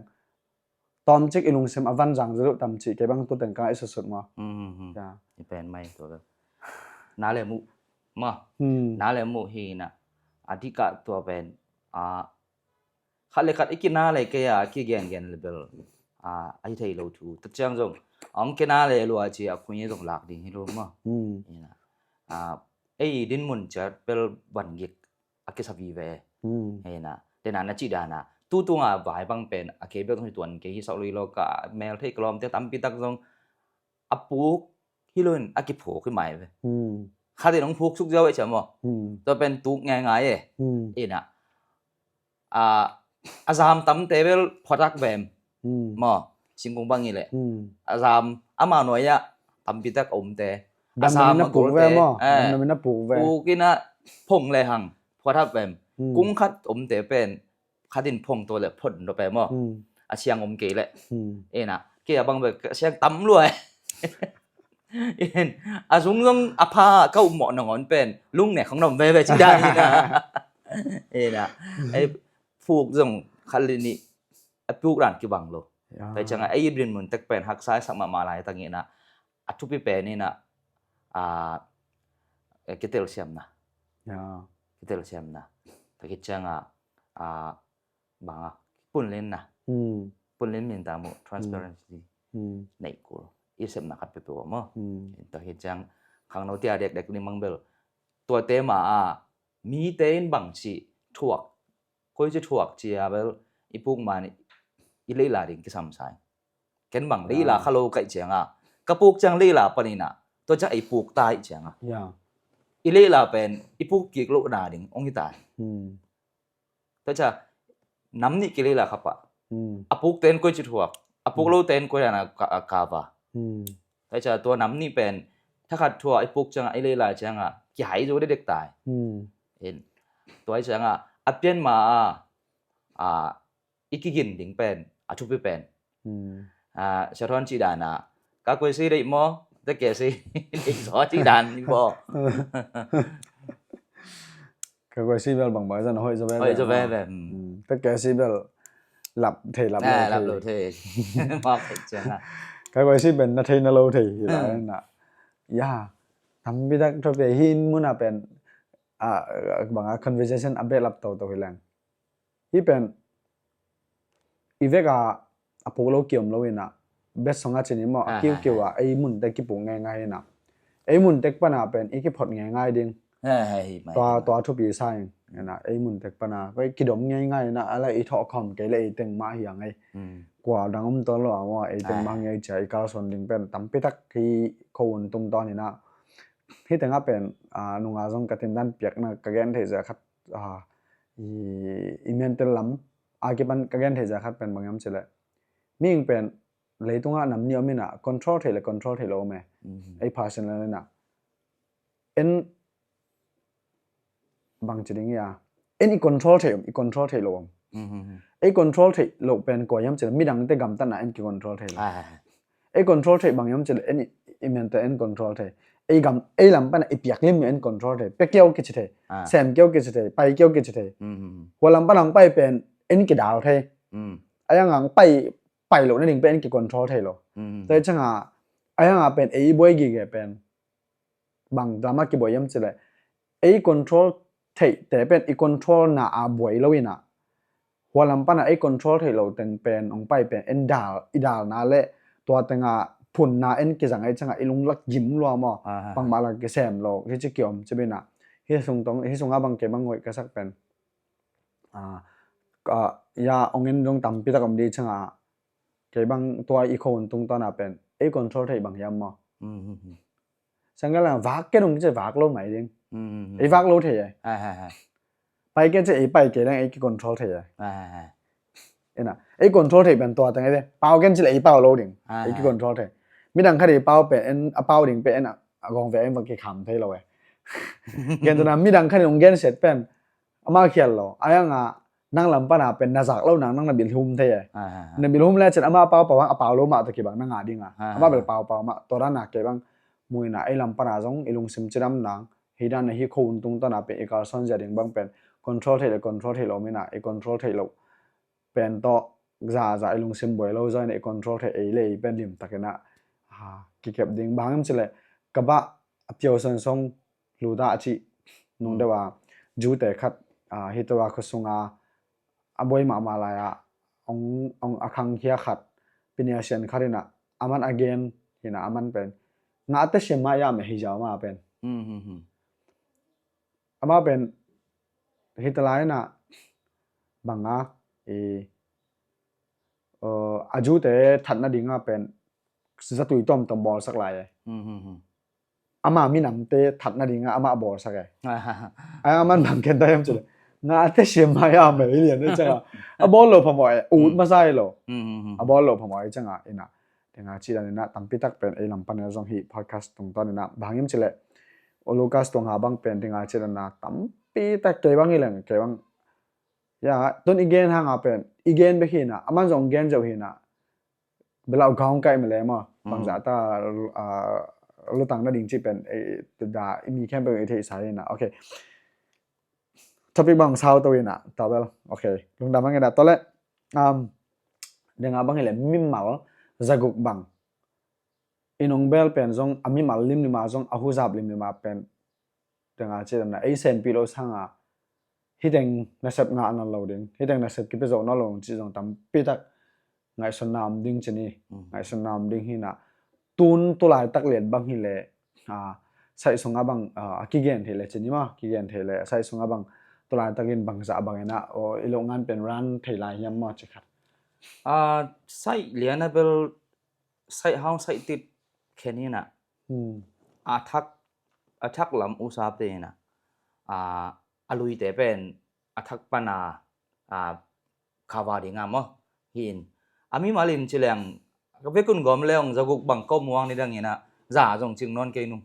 Tawm cik i lungsim a van zang zaluh tam cih kei bang tu teng kang i susut maw. Hmm, hmm, hmm. Ya. I pen mai tua bel. Na le muh. Maw. Hmm. Na le muh hi na. A dikah tua pen. A, khat le khat i kina le kei a, kigen gen le bel. A, a hi thei lo thu. Tua ciang zong. Ong kina le lua ci a khui zong lak ding hi lo maw. Hmm. Hi na. A, ei din mun ciat bel van gik a kisa vive. Hmm. Hi na. Tena na ci dana. Tu tunga vai bang pen. A kei bel zong hi tuan kei hi sak lui lo ka mel thei ka lawmte tampi tak zong. A puk hi lo in a kiphuk hi mai ve. Hmm. Khat in ong phuk suk ziau e cia maw. Hmm. Tua pen tuk ngai ngai e. Hmm. Hi na. A, a zam tamte bel phuatak vem. Hmm. Maw, singkung bang i le. Hmm. A zam, ama nuai ah, tampi tak omte. A zam a puk ve maw. Eh. Damdamin a puk ve. Puk ina phong le hang, phuatak vem. Hmm. Kung khat omte pen, khat in phong to le phon do pe maw. Hmm. A siang om kei le. Hmm. Ina, kei a bang ve, a siang tam lua e. In, a zung zong a pha ka um mawh nangawn pen, lung ne khong nom veve ci dan hi na. Ina, ei, phuk zong khat li nih, a phuk dan kibang lo. Ya. Tua ciang a, ei din mun tek pen, haksa sak mahmah lai tang ina, a thupi pen ina, a, eh, kitelsiamna. Ya. Kitelsiamna. Tua khit ciang a, a, bang a, punlinna. Hmm. Punlin min ta mu, transparency. Hmm. Nei kul. I sepna khat pepe maw. Hmm. Tua hi ciang khangno tia dekdek ni mang bel. Tua te ma a, mite in bang ci thuak. Koi ci thuak ci a bel, i puk man i leila ding kisam sai. Ken bang leila kha lo kai ciang a. Ka puk ciang leila panina. Tua ciang ei puk tai ciang a. Ya. I leila pen, i puk kik lo na ding, ong i tai. Hmm. Tua ciang, nam nih kileila kha pah. Hmm. A puk ten koi ci thuak. A puk lo ten koi dana ka, a kava. Hmm. Tua ciang tua nam nih pen, thakhat thua i puk ciang a, i leila ciang a, kihai zo dekdek tai. Hmm. In. Tua ciang a, a pian ma a, a, i kigin ding pen, a thupi pen. Hmm. A, sia thon ci dana, ka koi si dei maw, te ke si dei zaw ci dan ni maw. Ka koi si bel bang bang zan hoi zo bel. Hoi zo bel. Hmm. Te ke si bel lap thei lap lo thei. Lap lo thei. Mawk thei ciang a. Ka koi si bel na thei na lo thei hi lai na. Ya. Tampi tak thupi hi in mun a pen. A, bang a conversation a bel lap to to hi lang. Hi pen, i vek a, a puk lo kiom lo ina, bet song a cin i maw, a kiukiu a, ei mun tek kipuk ngai ngai ina. Ei mun tek pana pen, i kiphot ngai ngai ding. Tua, tua thupi sa ing, ina, ei mun tek pana, koi kidom ngai ngai ina, ala i thawh khawm kei le ei teng mah hi a ngai. Kua dang om to lo a maw, ei teng mah ngai cia, i kalsuan ding pen, tampi tak ki ko un tung tawn ina. Hi teng a pen, a, nunga zong ka tindan piakna, ka gen thei zia khat, a, i, i mental lam a kipan ka gen thei zia khat pen bang hiam cileh. Mihing pen leitungah nam nih om ina control thei le control thei lo om e. Ei personal ina. En bang ci ding ia. En i control thei om, i control thei lo om. Ei control thei lo pen kua hiam cileh midangte gamtatna en ki control thei lo. Ei control thei bang hiam cileh en i, i mente en control thei. Ei gam, ei lam pana i piak lim en control thei. Pe keu kici thei. Sem keu kici thei. Pai keu kici thei. Hua lam pana ang pai pen en kidal thei. Ayang ang pai, pai lo na ding pen en ki control thei lo. Tua cianga, ayang a pen ei buai gige pen. Bang lam a kibuai hiam cileh. Ei control thei te pen i control na a buai lo ina. Hua lam pana ei control thei lo teng pen, ong pai pen, en dal, i dalna le, tua tenga phunna en kizang ei cianga, i lung lak gim lua maw. Bangmah lak kisem lo, hi ci kiom ci bina. Hi sung tong, hi sunga bang kei bang hoih ka sak pen. A, ka, ya, ong en dong tampi tak om di cianga. Kei bang tua i khon tung tona pen. Ei control thei bang hiam maw. Sanggal a vak ke nung ci vak lo mai ding. Ei vak lo thei ai. Pai ke ci ei pai ke dang ei ki control thei ai. Ina, ei control thei pen tua tang ai de. Pau ken ci le ei pau lo ding. Ei ki control thei. Midang khat ei pau pen en, a pau ding pen en a, a gong ve en va ki kham thei lo ai. Ken tuna midang khat ei ong gen set pen. Ama khial lo. Ayang a, nang lam pana pen na zak lo nang, nang na bilhum thei e. Na bilhum le cin ama paupau hang a pau lo mah tawh kibang na ngah ding a. Ama bel paupau mah, tua dan a kei bang muina ei lam pana zong i lungsim cidam nang, hi dan a hi kho un tung tana pen i kalsuan zia ding bang pen control thei le control thei lo mina i control thei lo pen tawh zaza i lungsim buai lo zaw ina i control thei ei le ei pen limtakin a kikep ding. Bang hang hiam cileh ka bah a piau sonsong luta a cih nung deuh a Jew-te khat, ah, hi tua khua sunga a buai mahmah lai-ah ong, ong a khangkhia khat, piniasian khat ina aman a gen ina aman pen ngahte siam mah ya meh hi ziau mah pen. Ama pen hita lai ina banga i, uh, a Jew-te thatna dinga pen zatui tawmtawm bawlsak lai e. Ama minamte thatna dinga ama a bawlsak e. Ai, aman bang ken ta hiam cileh ngahte siam mah ya meh hi lian e canga a bawl lo phamawh e, ut masa hi lo. A bawl lo phamawh e canga ina dinga ci dan ina tampi tak pen ei lam pana zong hi podcast tungtawn ina bang hiam cileh o Lucas tuang ha bang pen dinga ci dan ina tampi tak kei bang hi leng kei bang ya tun i gen hanga pen i gen bek hi ina aman zong gen zeuh hi ina bela u gaung kai mele maw bangza ta, ah, lutang na ding ci pen, eh, da i mi khempeuh i theihsa hi ina. Okay. Topic bang sau to ina tabel. Okay. Lungdam hang ina tole. Um, denga bang hile mimal zaguk bang i nong bel pen zong a mimal limlima zong a huzap limlima pen denga ci dan a ei senpih lo sanga hiteng nasep ngah nawn lo ding, hiteng nasep kipia zo nawn lo ding ci zong tampi tak ngaihsutna om ding ci ni. Ngaihsutna om ding hi ina tun tulai tak lian bang hi le, ah, saih sunga bang, ah, a kigen thei le ci ni maw, kigen thei le saih sunga bang tulai takin bangza bang ina o i lo ngan pen ran thei lai hiam maw ci khat. Ah, saih lian a bel saih hau saih tit khen ina a thak, a thak lam usapte ina a, a luite pen a thak pana a khava dinga maw hi in a mimal in ci leng ka vekun gawm leong zaguk bang ko muang ni dang ina za zong cing nawn kei nung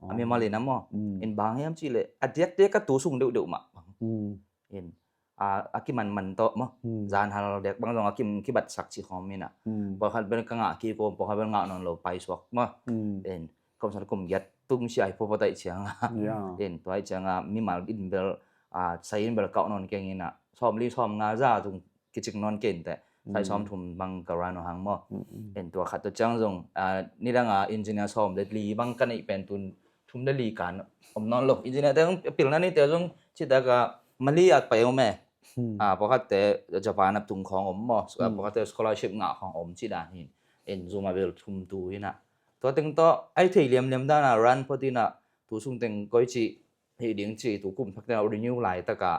a mimal in a maw in bang hiam ci le a diakdiak ka tu sung deuhdeuh mah bang in a, a kimanman tawh maw. Zanhal dek bang zong a kim kibatsak ci khawm ina pawlkhat bel ka ngah kik om, pawlkhat bel ngah nawn lo paisuak maw. In komsan kum giat tung sia hi pawpaw taih cianga in tua ih cianga mimal in bel, a, sai in bel kauh nawn keng ina sawmli sawmnga za tung kicing nawn kei inteh. Sai sawmthum bang ka ran uh hang maw. In tua khat tua ciang zong, a, nidanga engineer sawm le li bang ka neih pen tun thum le li kan om nawn lo. Engineer te zong pilna neite zong citaka Mali at pai om e. A, pawlkhatte Japan a tung khawng om maw. Pawlkhatte scholarship ngah khawng om ci dan hin. In zuma bel thum tu ina tua teng tawh ai thei liamliam dana ran phot ina tu sung teng koi ci hi ding ci tu kum thak teng renew lai taka,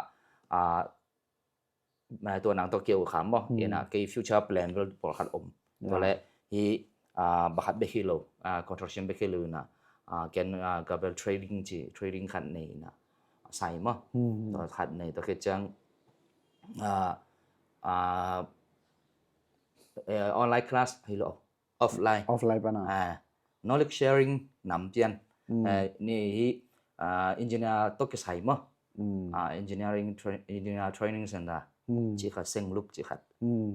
a, tua nang tawh keu kham maw. Ina kei future plan bel pawlkhat om. Tua le hi, a, bakhat bek hi lo, a, consortium bek hi lo ina, a, ken, a, ka bel trading ci, trading khat nei ina sai maw. Tua khat nei tua khe ciang, a, a, eh, online class hi lo offline. Offline pana. Ah, knowledge sharing nam pian. Eh, ni hi, ah, engineer tawh kisai maw. Ah, engineering tra-, engineer training center. Ci khat seng lup ci khat.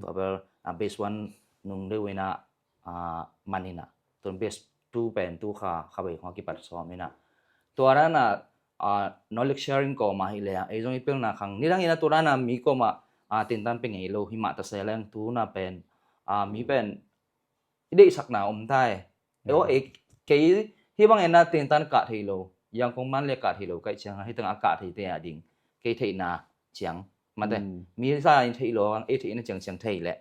Tua bel, ah, base one nung deuh ina, ah, man ina. Tun base two pen tu kha, kha bei kha kipat sawm ina. Tua dana, ah, knowledge sharing ko ma hi le, ei zong i pilna khang. Nidang ina tua dana mi ko ma, ah, tintan pe ngei lo, hi mah ta se leng tu na pen, ah, mi pen i deihsakna om ta e. Eo, e, kei hi bang ena tentan kah thei lo, Yangon man le kah thei lo, kaih ciang a hitang a kah theite a ding kei theihna ciang mate. Mi sa in thei lo, e theihna ciang ciang thei le,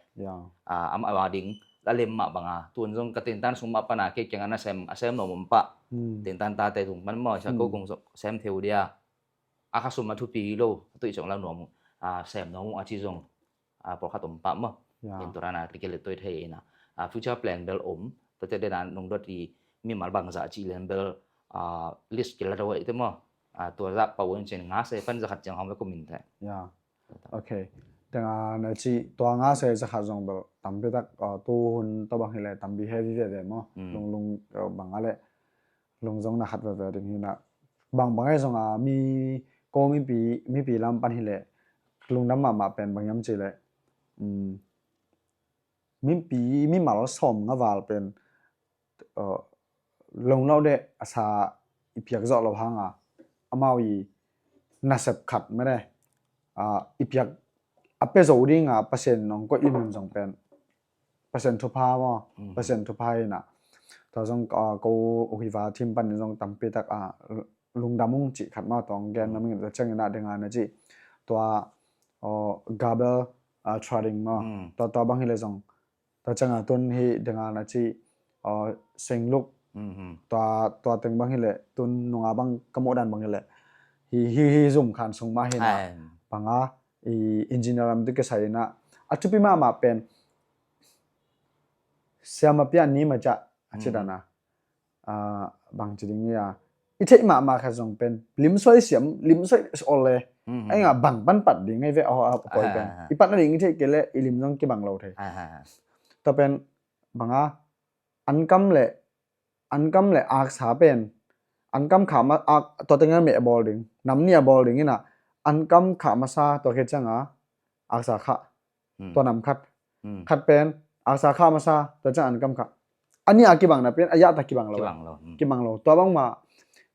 a, am a ding a lem mah banga tun zong ka tentan sung mah pana kei kiang a na sem a sem lo mom pah. Tentan tate tung man maw sa ko kong sem theu dia. A kha sum a thupi lo, a tuih ciang la nuam uh, a, sem nuam uh a ci zong, a, pawlkhat om pah maw. In tua dana kile tuai thei ina, a, future plan bel om, tua te dena nungdot i mimal bangzah cih lian bel, a, list kila dawh te maw. A, tua zah pau in cin nga se pan zakhat ciang hong ve kumin te. Ok. Tenga na ci tua nga se zakhat zong bel tampi tak, a, tu hun tua bang hi le tampi heavy veve maw. Lunglung, a, bang a le lungzong na khat veve ding hi na. Bangbang ahi zonga mi ko mipi, mipi lam pan hileh lungdam mahmah pen bang hiam cih leh, um, mipi, mimal sawm nga val pen, uh, lunglo deh a sa i piak zawh lo hanga, amau i nasep khat mede, uh, i piak a pia zo dinga Pasian in hong koih limlim zong pen Pasian thupha maw? Mm. Pasian thupha hi na. Tua zong, ah, ko Uhiva team panin zong tampi tak, ah, lungdam ung cih khat maw, tua hong gen na mingin tua ciangin ah ding a na cih. Tua, oh, Gabel, ah, Trading maw? Mm. Tua, tua bang hi le zong. Tua ciangin ah tun hi ding a na cih, oh, Sengluk. Mm-hmm. Tua, tua teng bang hi le tun nunga bang ka muh dan bang hi le. Hi, hi, hi zum khan sung mah hi na. Ai. Bang a, i engineer lam tu kisai na. A thupi mahmah pen siama pian ni ma ca a ci dan a. Ah, bang ci ding ia. I theih mahmah khat zong pen lim suai siam, lim suai ol le. Mhm. Ai nga bang pan pat ding ai ve, oh, a poi pen. Ah. I pat na ding i theih kei le i lim zong kibang lo thei. Ah. Tua pen bang a, ankam le, ankam le aksa pen, ankam kha ma, ak, tua teng a meh a bawl ding, nam nih a bawl ding ina, ankam kha masa tua khit cianga aksa kha. Hmm. Tua nam khat. Hmm. Khat pen aksa kha masa, tua ciang ankam kha. A nih a kibang na pen a yah ta kibang lo. Kibang lo. Hmm. Kibang lo. Tua bang ma,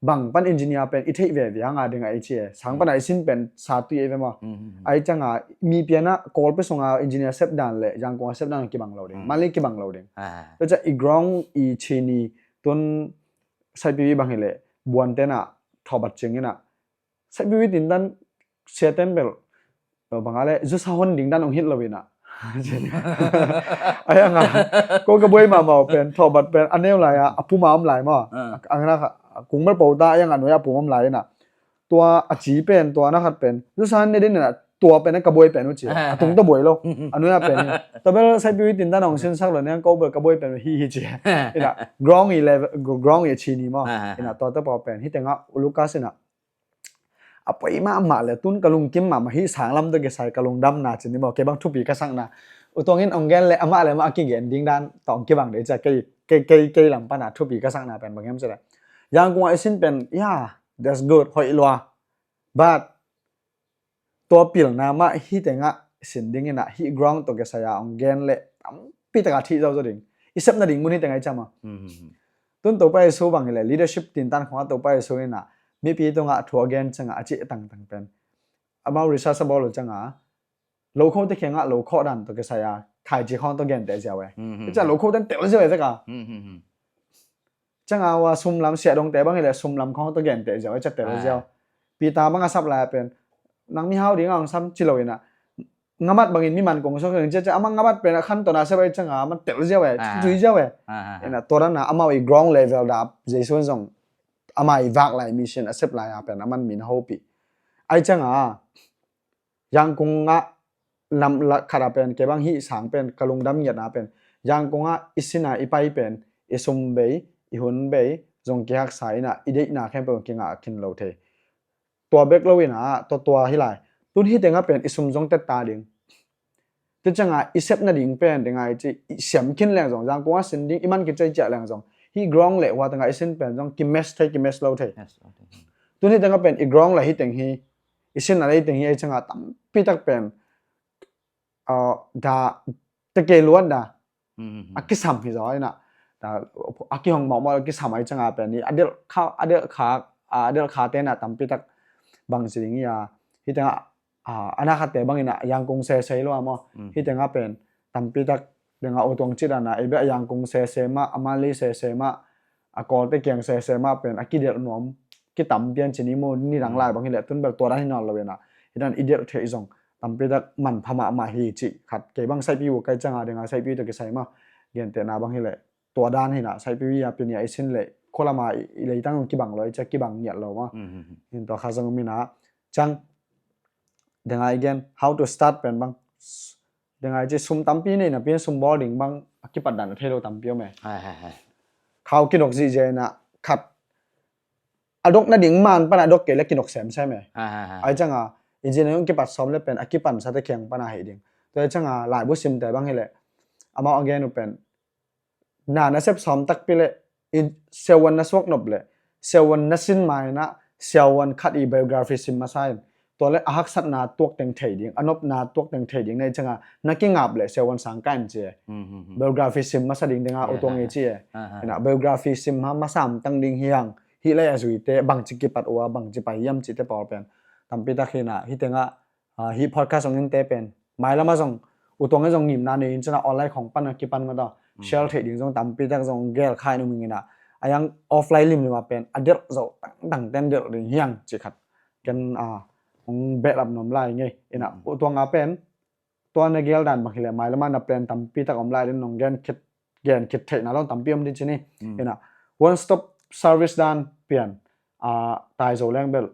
bang pan engineer pen i theih veve hanga ding a i ci e. Sang pan a i sin pen sa tui e ve maw. Hmm, hmm, hmm. Ai cianga mi piana Kawlpi sunga engineer sep dan le Yangon a sep dan kibang lo ding. Hmm. Mali kibang lo ding. Ah. Tua ciang i ground i chini tun Saipiwi bang hi le buan tena thawbat ciangina Saipiwi tindan siaten bel, eh, bang a le zusa hon ding dan ong hit lo ina. Ai anga ko ka buai mahmah pen thawbat pen a neu lai a, a puma om lai maw. Ah. Ang na kha kung mal po ta ai anga nuai a puma om lai ina. Tua a ci pen, tua na khat pen zusa hon ne din ina, tua pen ka buai pen u ci. Ah. A tung ta buai lo. A nuai a pen hi. Tua bel Saipiwi tindan ong sin sak lo niang ko bel ka buai pen hi hi ci. Ina ground i level, ground i chini maw. Ah. Ina tua ta pau pen hi tenga u Lucas ina. A poi mahmah le tun ka lungkim mahmah hi sang lam tawh kisai ka lungdamna cin ni maw, kei bang thupi ka sakna. U Tuang in ong gen le amah le amah a kigen ding dan tawh ong kibang dei cia kei, kei, kei, kei lam pana thupi ka sakna pen bang hiam cih le. Yangon a i sin pen, yeah, that's good, hoih lua. But tua pilna mah hi tengah sin ding ina hi ground tawh kisai a ong gen le tampi taka thih zo zo ding. I sepna ding mun hi tengah i cam a. Hmm, hmm, hmm. Tun Topa Jesu bang hi le leadership tintan khong a Topa Jesu ina mipi tungah thu a gen ciangah a cih tangtang pen amau research a bawl uh ciangah lo khote kiangah lo khawh dan tawh kisai a khaici khawng tawh genteh ziau e. Mhm. Ciah lo khote tel ziau e zeka. Mhm. Ciangah ua sum lam siah dongte bang hi le sum lam khawng tawh genteh ziau e, ciah tel ziau. Peter bang a sap lai a pen nang mihau dingah ong sam ci lo ina ngamat bangin mi man kong sawk ing ciah ciah amah ngamat pen a khan tawh na sep ai ciangah man tel ziau e, zui ziau e. Ina tua dan a amau i ground level dap Jesu in zong amah i vak lai mission a sep lai a pen a man min a hopih. Ai ciangah Yangon ah nam la khat a pen kei bang hih sang pen ka lungdam ngiatna pen Yangon ah i sin a i pai pen i sum bei, i hun bei zong kihaksa ina i deihna khempeuh kingah a kin lo thei. Tua bek lo ina tua tua hi lai. Tun hi tengah pen i sum zong tetta ding. Tua ciangah i sepna ding pen tengah i ci i siam khin leng zong Yangon ah sin ding i man kicei ciah leng zong hi ground le hua tengah i sin pen zong kimes thei, kimes lo thei. Tun hi tengah pen i ground le hi teng hi i sin a le hi teng hi ai ciangah tampi tak pen, ah, da teke luat da. Mhm. A kisam hi zaw ina. Da, a kihong mawkmawk a kisam ai ciangah pen i a delh kha, a delh kha, a delh kha tena tampi tak bang ci ding ia hi tengah, ah, a na khatte bang ina Yangon sese lo a maw. Mhm. Hi tengah pen tampi tak dengah U Tuang cih dan a ei beh a Yangon sese mah, a Mali sese mah, a Kawlte kiang sese mah pen a kidelh nuam kitam pian ci ni maw, ni dang lai bang hi le tun bel tua dan hi nawn lo ina. Hi dan i delh thei zong tampi tak manpha mahmah hi cih khat kei bang Saipiwi kai ciangah dengah Saipiwi tawh kisai mah gentehna bang hi le tua dan hi na Saipiwi a pinia i sin le khualama i, i leitang kibang lo i ciah kibang ngiat lo mah. Mhm. Hin tua kha zong mina ciang dengah i gen how to start pen bang dengah i ci sum tampi nei napi in sum bawl ding bang a kipat dan a thei lo tampi om e. Hai, hai, hai. Khau kinok zihziah ina khat a dok nading man pana a dok kei le kinok semsem e. Hai, hai, hai. Ai ciangah engineer hong kipat sawm le pen a kipansate kiang pana hei ding. Tua ai ciangah laibu simte bang hi le amau a gen uh pen na na sep sawm takpi le i siavuan na suak nop le siavuan na sin ma ina siavuan khat i biography sim masa in tua le a haksatna tuak teng thei ding, a nopna tuak teng thei ding na i cianga na kingap le siavuan sang ka in ci e. Biography sim masa ding dinga utuang i ci e. Ina biography sim ha masa amtang ding hiang, hi le a zuite bangci kipat ua bangci pai hiam cite pawl pen tampi tak hina, hi tenga hi podcast ong inte pen mailama zong utuang i zong ngimna nei in cina online khong pan a kipan mata share thei ding zong tampi tak zong gel khai num ing ina, a yang offline lim lima pen a delh zo tangtang ten delh ding hiang ci khat ken a ong behlap nom lai ngei ina. Utuang a pen tua na gel dan bang hileh mailama na plan tampi tak om lai din nong gen khit gen khit theihna lo tampi om din cini ina. One stop service dan pian a tai zo leng bel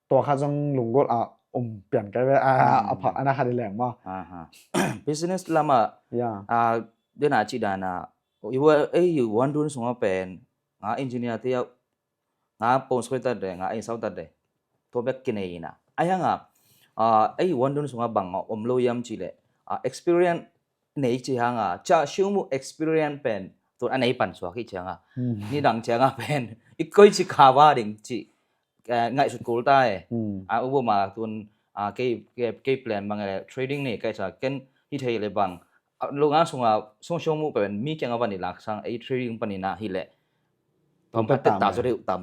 tua khat zong lunggulh a um pian kai ve a pha ana khat i leng maw. Business lama dena ci dana i wa ei wan dun sunga pen nga engineer te nga pon soi ta de nga ei sau ta de tua bek kinei ina. Ai hanga ei wan dun sunga bang om lo yam ci le experience nei ci hanga ca siu mu experience pen tun a nei pan suak hi ci hanga ni dang ci hanga pen i koi ci khawa ding ci ngaihsut kul ta e. A ubu ma tun kei plan bang le trading nei kai sa ken hi thei le bang lo nga sunga sung siu mu pen mi kianga van i lak sang ei trading panina hi le tom pat ta zo deuh tam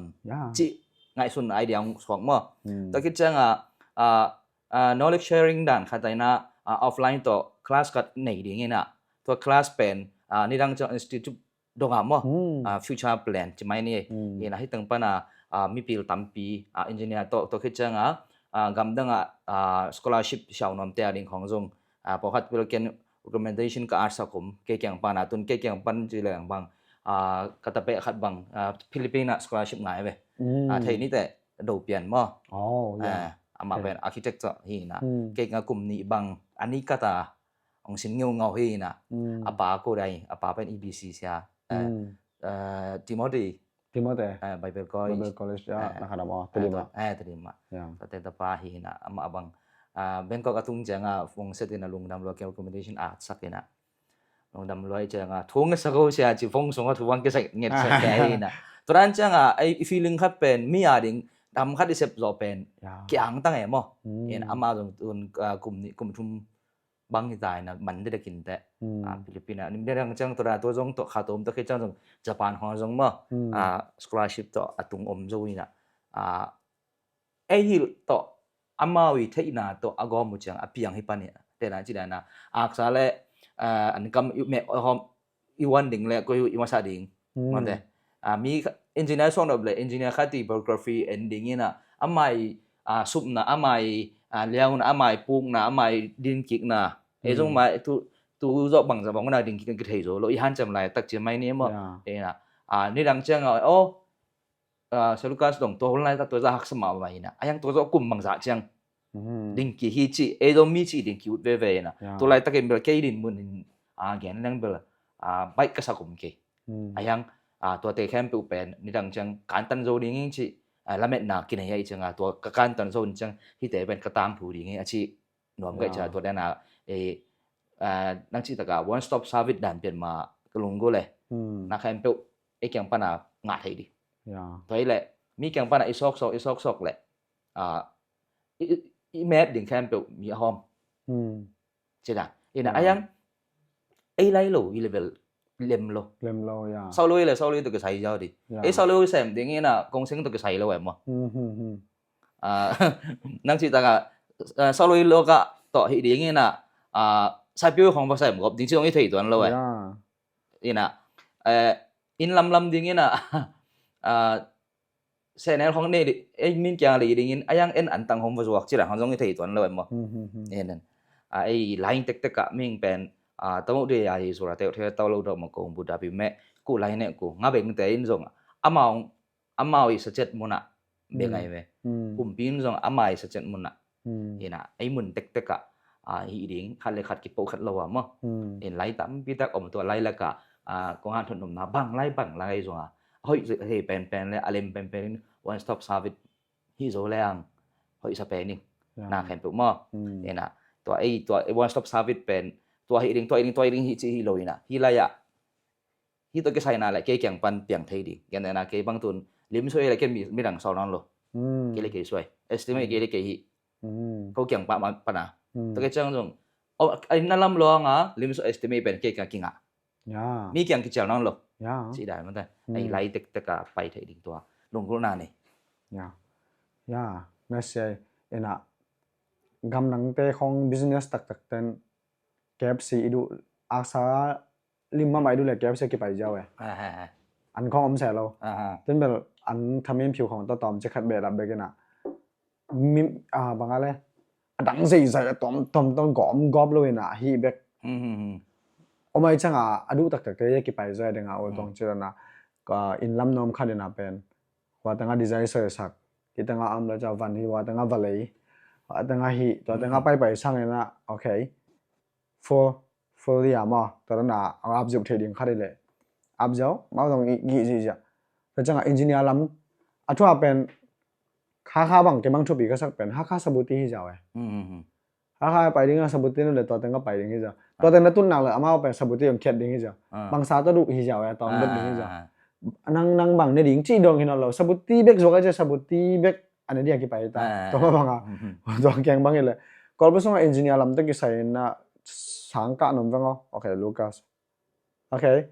ci ngaihsun idea suak maw. Tua kit cianga knowledge sharing dan khat aina offline tawh class khat nei ding ina tua class pen nidang ciang institute donga maw future plan ci mai ni. Ina hitang pana mipil tampi engineer tawh tua kit cianga gamdanga scholarship siau nuamte a ding khong zong pawkhat pil ken recommendation ka arsa kum kei kiang pana tun kei kiang pan ci leng bang ka tapeh khat bang Philippine scholarship ngai ve. Thei nite do pian maw. Amah pen architecture hi ina kei nga kum nih bang ani kata ong sin ngeu ngau hi ina. A pa ko dai a pa pen E B C sia Timothy Timothy Bible College Bible College ya na khana maw Tedim ah. Tedim ah. Tate tapa hi ina amah bang Bangkok a tung cianga fong set ina lungdam lua ke recommendation a sak ina lungdam lua i cianga thung sa ko sia ci fong song a thu wang ke sak nget sak ke ina. Turan cianga ai feeling khat pen mi a ding dam khat i sep zo pen kiang tang e maw. Ina ama zong tun kum ni kum thum bang hi ta ina man de de kin te Philippine a nim de dang ciang tura tua zong to kha tom to ke ciang zong Japan khong zong maw scholarship to a tung om zo ina. Ei hilh tawh amau i theihna tawh a gawm uh ciang a piang hi pan hi tena ci dana aksa le an kam i meh hom i wan ding le koi uh i masa ding. Mante mi engineer suang dop le engineer khat i biography en ding ina amai supna amai liauna amai pukna amai din kikna ei zong mai tu tu zawh bangza bangna ding kik kithei zo lo i hancam lai tak ci mai ni maw. Ina nidang cianga aw Sia Lucas dong tua hun laitak tua za haksa mah mah ina a yang tua zawh kum bangzah ciang ding ki hi ci ei dong mi ci ding ki ut veve ina. Tua laitakin bel kei din mun in a gen leng bel baih ka sak um kei. A yang tuate khempeuh pen nidang ciang kantan zo ding ing ci lametna kinei ahi cianga tua ka kantan zo in ciang hite pen ka tangthu ding ing a ci nuam kaih cia tua dena nang cih taka one stop service dan pian ma ka lunggulh e. Na khempeuh ei kiang pana ngah thei dih. Tua hi leh mi kiang pana i sawksawk i sawksawk leh i met ding khempeuh mi a hawm. Cina ina a yang ei lai lo i level lem lo. Lem lo ya. Sau lo i le sau lo i tuk i sai jau dih. Ei sau lo i sem ding ina kong sing tuk i sai lo em maw. Nang cih taka sau lo i lo ka tawh hih ding ina sai piu khong va sem gop ding ci dong i thei tuan lo e. Ina in lamlam ding ina senel khong nei ei min kiang lei ding in a yang en an tang hong va zuak ci la hong zong i thei tuan lo em maw. Ina ei lain tektek ah ming pen tamo de a i zura teu thei tau lo dok ma kong bu da pi meh ku lai ne ku nga beng te in zong amau amau i sacet munah bia ngai ve. Kumpi in zong amau i sacet munah ina ei mun tektek ah hih ding khat le khat kipoh khat lo a maw. In lai tampi tak om tua lai laka kong han thon nomna bang lai bang lai zonga hoih hei penpen le a lem penpen in one stop service hih zo le ang hoih sa pen in na khempeuh maw. Ina tua ei tua one stop service pen tua hih ding tua hih ding tua hih ding hih ci hih lo ina hih lai ah hih tawh kisaina le kei kiang pan piang thei ding. Gentehna kei bang tun lim soi le kei midang sawl nawn lo. Kei le kei suai. Estimate kei le kei hi. Ko kiang pah ma pana. Tua kei ciang zong, oh, ai na lam lo nga lim so estimate pen kei ka kinga. Mi kiang kichel nawn lo. Ci dai mata. Ai lai tektek a pai thei ding tua lunggulhna nei. Ya, na sia ina gamdangte khong business taktak ten K F C i duh, aksa lim mahmah i duh le K F C kipai ziau e. An khong om se lo. Ten bel an thamin phiu khong tawh tawm ci khat behlap bek ina, mi, a, bang a le, a dang zeizai a tawm tawm tawm gawm gawp lo ina hi bek. Om ai ciang a, a duh taktak te kipai zai ding a, ol tong ci lo na, ka inn lam nuam khat ina pen hua teng a design soi sak, hi teng a am la ca van hi, hua teng a valei, hua teng a hi, tua teng a paipai sang ina, okay. Full, full dia maw, tua dan a ap ziau thei ding khat i le ap ziau, mau zong i gih zihziah. Tua ciang a engineer lam a thu a pen Hakha bang kei bang thupi ka sak pen Hakha sabuti hi ziau e. Hakha pai ding a sabuti nu le tua teng ka pai ding hi ziau. Tua teng na tut nak le amau pen sabuti om khiat ding hi ziau. Bangsa tua duh hi ziau e, tua om dot ding hi ziau. Nang, nang bang ne ding ci dong hi nawn lo, sabuti bek zuak a ci, sabuti bek a ne dia kipai ta. Tua bang a, tua kiang bang i le, Kawlpi sung a engineer lam te kisai na sang kah nuam veng aw. Okay, Lucas. Okay.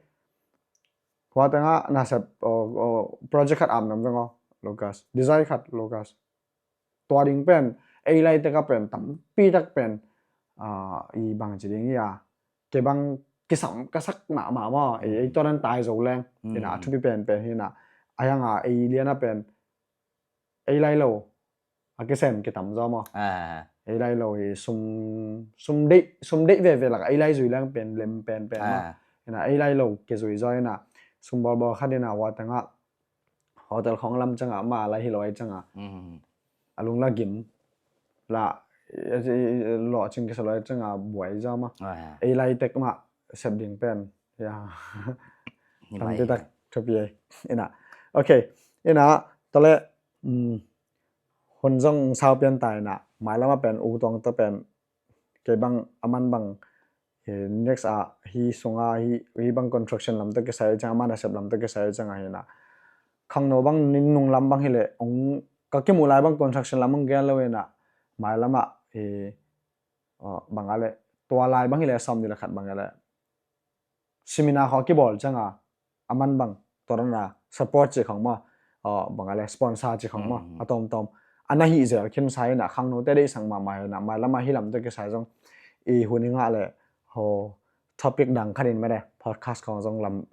Hua teng a nasep, o, o, project khat ap nuam veng aw, Lucas. Design khat, Lucas. Tua ding pen, ei lai tek a pen tampi tak pen, a, i bang ci ding hi a, kei bang kisam ka sak mahmah maw, ei, ei tua nan tai zo leng. Ina a thupi pen pen hi na, a hiang a ei lian a pen ei lai lo a kisem kitam zaw maw. Ei lai lo hi sum, sum deih, sum deih veve lak a ei lai zui leng pen lem pen pen maw. Ina ei lai lo kizui zaw ina sum bawlbawl khat ina hua teng a hotel khong lam ciang a ma lai hi lo ai ciang a, a lung la gim la, lawh cing kisa lo ai ciang a buai zaw maw. Ei lai tek mah sep ding pen, ya, tampi tak thupi ei. Ina, okay. Ina tale, hun zong sau pian ta ina, mailam a pen u tuang ta pen kei bang a man bang, next a hi sung a hi, hi bang construction lam ta kisai ciang a, man a sep lam ta kisai ciang a hi na, khangno bang nin nung lam bang hi le ong ka kimuh lai bang construction lam ong gen lo ina, mailam a hi, bang a le, tua lai bang hi le, sawm ni le khat bang a le seminar khaw kibawl ciang a, a man bang tua dan a support ci khong maw, bang a le sponsor ci khong maw, a tawmtawm a na hi zel khin sa ina, khangnote deihsak mahmah ina, mailam a hi lam ta kisai zong i hun i ngah le, ho topic dang khat in mede podcast khong zong lam,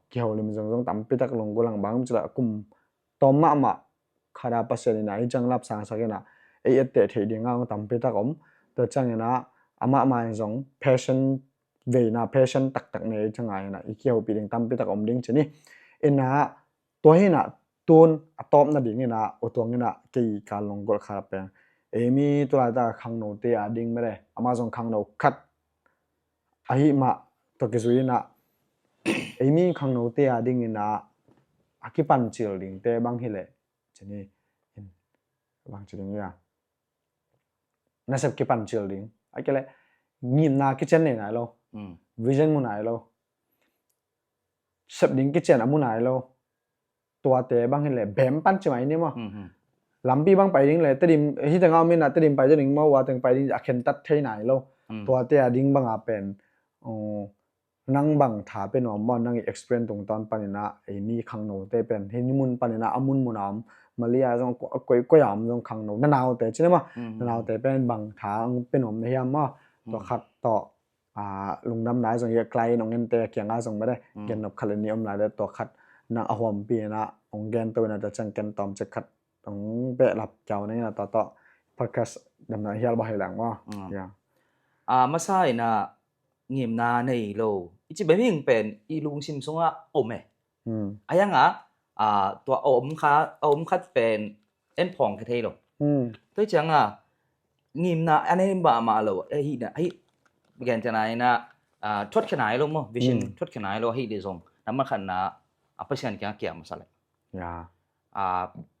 kiho lim zong zong tampi tak lunggulh ang bang ci la kum tawm mahmah khat a Pasian ina i ciang lap sangsak ina, ei etteh theih ding a tampi tak om. Tua ciang ina amah mah in zong passion veina, passion taktak nei ciang a ina i kihopih ding tampi tak om ding ci ni. Ina tua hi ina tun a tawp nading ina u tuang ina kei ka lunggulh khat a peng, ei mi tu laita khangnote a ding mede, amah zong khangno khat ahi mah tua kizui ina, ei mi khangnote a ding ina a kipancil dingte bang hi le ci ni, in bang ci ding ia, nasep kipancil ding a kei le ngimna kician nei nai lo, vision mu nai lo, sep ding kician a mu nai lo, tuate bang hi le bem pan ci mai ni maw. Lampi bang pai ding le Tedim, hi teng a om ina Tedim pai ding maw, hua teng pai ding a khentat thei nai lo. Tuate a ding bang a pen, nang bang tha pe nuam maw, nang i experience tungtawn pan ina, ei mi khangnote pen hi ni mun pan ina a mun mun a om, Malaysia zong koi koi a om zong khangno, na naute ci ni maw, na naute pen bang tha pe nuam na hiam maw, tua khat tawh lungdam nai zong hi a, client ong ente kiang a zong mede, gen nop khat le ni om lai le tua khat nang a huampi ina ong gen to ina tua ciang ken tawm cek khat ong behlap kiau nang ina tua tawh podcast damna hial ba hei lang maw. A masa ina ngimna nei lo i ci beming pen i lungsim sungah om e. A hiang a, tua a om kha, a om khat pen en phong kha thei lo. Tua ciang a ngimna a nei mahmah lo, eh, hi na, hi gen ciang a ina, thuat kha nai lo maw, vision thuat kha nai lo hi le zong, na ma khan na a Pasian kiang kiam masa le.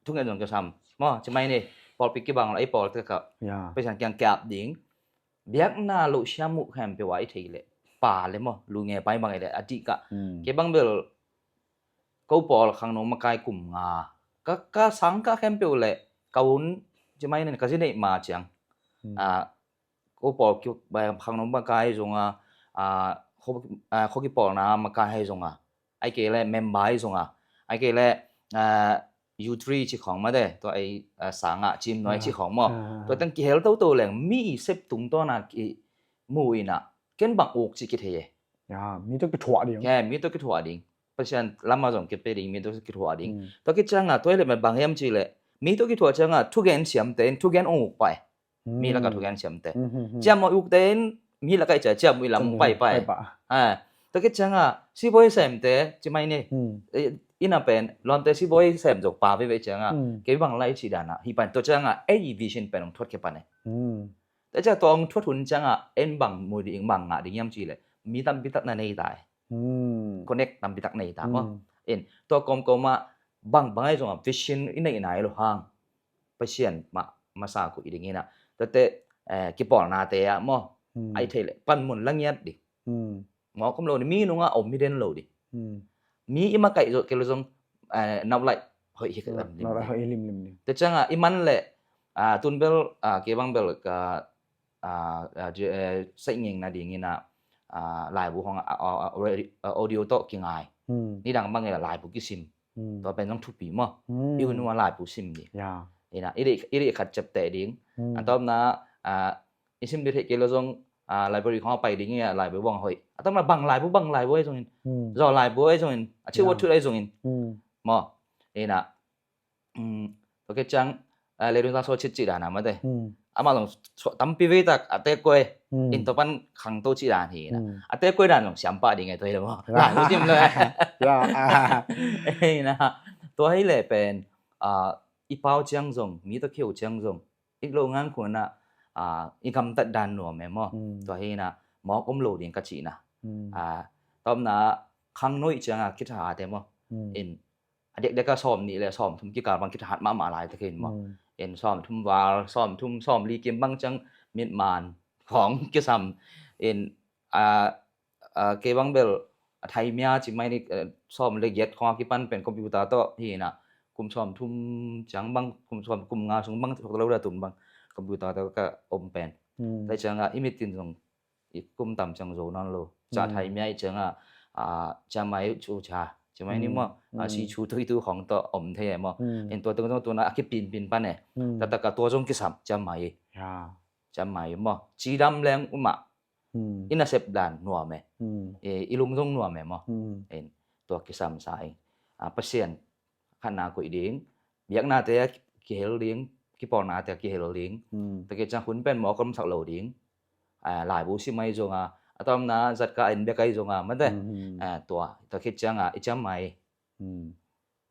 Thungen zong ka sam maw, ci mai ni, pawlpi kibang lo, ei pawl te ka Pasian kiang kiap ding. Biakna lo siam uh khempeuh a i thei le pa le maw, lu nge pai bang i le a dih ka. Kei bang bel ko pawl khangno makai kum nga ka, ka sang ka khempeuh le ka un, ci mai nin ka zi neih ma ciang. Hmm. Ah, ko pawl ki, ba, khangno makai zonga, ah, kho, ah, kho kipawlna makai hai zonga. Ai kei le member hai zonga. Ai kei le, ah, U three ci khawng mate, tua ei, ah, sanga cim nuai ci khawng maw. Ah. Tua teng kihel toto leng mi sep tungtawna kimu ina. Ken bang uk ci kithei e. Ya, mi tawh kithuah ding. Ya, mi tawh kithuah ding. Pasian lama zong kipe ding, mi tawh kithuah ding. Hmm. Tua kicianga, tua hi le bang hiam ci le. Mi tawh kithuah cianga, thugen siamte in, thugen ong uk pai. Mi laka thugen siamte. Hmm, hmm, hmm. Ciam ong ukte in, mi laka i cia, ciam ui lam ong pai pai. Pai pai. Ha. Tua kicianga, sibawi semte, ci mai ni. Hmm. Eh, ina pen, lawmte sibawi sem zong pa veve cianga. Hmm. Kei bang lai ci dana. Hi pan, tua cianga, ei vision pen ong thuat ke pan e. Hmm. Tua cianga, tua ong thuat hun cianga, en bang mu ding, bang ngah ding hiam ci le. Mi tampi tak na nei ta e. Hmm. Connect tampi tak nei ta maw. Hmm. In, tua kawmkawma bang bang ai zonga vision i neih nai lo hang. Pasian mah masa kuh i ding ina. Tuate, eh, kipawlnate ah maw. Hmm. Ai thei le, panmun la ngiat ding. Hmm. Mawk om lo ni, mi nunga om hi den lo ding. Hmm. Mi i makaih zo kei lo zong, eh, naulaih hoih hi ka lam lim ding. Naulaih hoih hi limlim ding. Tua cianga, i man le, ah, tun bel, ah, kei bang bel ka, ah, ah, je-, eh, saih ngeng nading ina, ah, laibu hong, ah, ah, ah, audio tawh kingai. Hmm. Nidang bang ila laibu kisim. Hmm. Tua pen zong thupi maw. Hmm. I hun ua laibu sim ding. Ya. Ina, i deih, i deih khat ciapteh ding. Hmm. A tawpna, ah, i sim ding theih kei lo zong, ah, library khong a pai ding ina laibu bang hoih. A tawpna bang laibu, bang laibu ai zongin. Hmm. Zaw laibu ai zongin. A ci uat thut ai zongin. Hmm. Maw. Ina, mm, tua kiciang, ah, leilung tang suah citcih dana mate. Hmm. Amah zong suah tampi vei tak a teek kua e. Hmm. In tua pan khangto cih dan hi na. Hmm. A teek kua dan zong siampa ding e tua hi le maw. Ya. Lai lo dim lo e. Ya, ah. Ei na, tua hi le pen, ah, i pau ciang zong, mi tawh kheu ciang zong. I lo ngan khun ah, ah, i gamtat dan nuam e maw. Hmm. Tua hi na, mawk om lo ding ka cihna. Hmm. Ah, tawpna khangnoih cianga kithahat e maw. Hmm. In, a dekdeka sawm nih le sawm thum kikal bang kithahat mahmah lai takin maw. Hmm. In sawm thum val, sawm thum, sawm li kim bang ciang mitman khawng kisam. In, ah, ah, kei bang bel a thaimia ci mai ni, eh, sawm le giat khawng a kipan pen computer tawh hi na. Kum sawm thum ciang bang, kum sawm, kum nga sung bang, thok lo da tun bang computer tawh ka om pen. Hmm. Tua cianga i mitin zong i kum tam ciang zo nawn lo. Ca thaimia i cianga, ah, ciamai cu ca. Ciamai ni maw, ah, si cu tui tu khawng tawh om thei e maw. Hmm. In tua tung zong tuna a kipinpin pan e. Hmm. Tataka tua zong kisam ciamai. Ya. Ciamai maw. Cidam leng umah. Hmm. I nasep dan nuam e. Hmm. Eh, i lung zong nuam e maw. Hmm. In tua kisam sa ing. Ah, Pasian khatna koih ding. Biaknate a kihel ding. Kipawlnate a kihel ding. Hmm. Tua kiciang hun pen mawk om sak lo ding. Ah, laibu sim ai zonga. A tawpna zatka in bek ai zonga. Mate. Hmm, hmm. Ah, tua. Tua kicianga i ciamai. Hmm.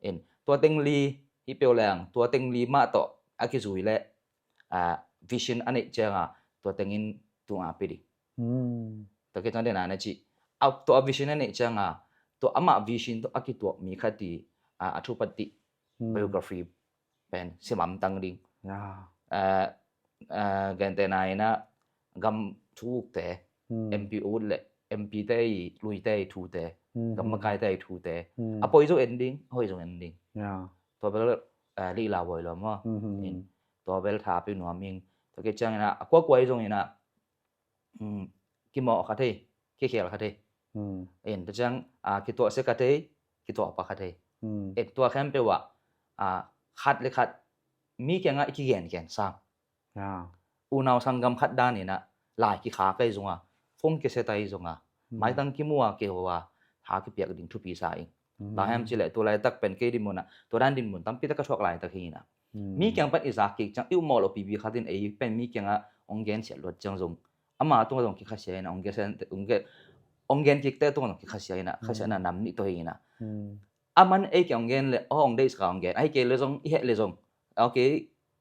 In, tua teng li, hi peuh leng, tua teng li mah tawh, a kizui le, ah, vision a neih cianga, tua tengin tunga pi ding. Hmm. Tua kiciang dena na ci, a, tua vision a neih cianga, tua amah vision tawh a kituak mi khat i, ah, a thupat dih, hmm, biography pen, simam tang ding. Ya. Ah, ah, gentehna ina, gam thu ukte, hmm, M P ut le, M P te i, luite i thute, hmm, gam makaite i thute. Hmm. A poi zong en ding, a hoih zong en ding. Ya. Tua bel, eh, lihla voi lo maw. Hmm, hmm, hmm. In, tua bel tha pi nuam ing. Tua kiciang ina, a kuakua i zong ina, mm, kimawh kha thei, kikhial kha thei. Hmm. In, tua ciang, ah, kituahsia kha thei, kituahpa kha thei. Hmm. In, tua khempeuh ah, ah, khat le khat, mi kiangah i kigengen sang. Ya. Unau sanggam khat dan ina, lai kikhak ai zonga, phone kiset ai zonga, hmm, maitang kimu a kiho a, tha kipiak ding thupi sa ing. Hmm. Bang hiam cileh tu laitak pen kei dinmun ah, tua dan dinmun tampi tak ka thuak laitak hi ina. Hmm. Mi kiang pan i zak kik ciang, i upmawh lo pipi khat in ei pen mi kiangah ong gensiat luat ciang zong. Ama tungah zong kikhasiat ina, ong gensiat, ong gen, ong gen kikte tungah zong kikhasiat ina, hmm, khasiatna nam nih tawh hi ina. Hmm. Aman ei kiang ong gen le, aw ong deihsak a ong gen. Ahi kei le zong, i heh le zong. Ok,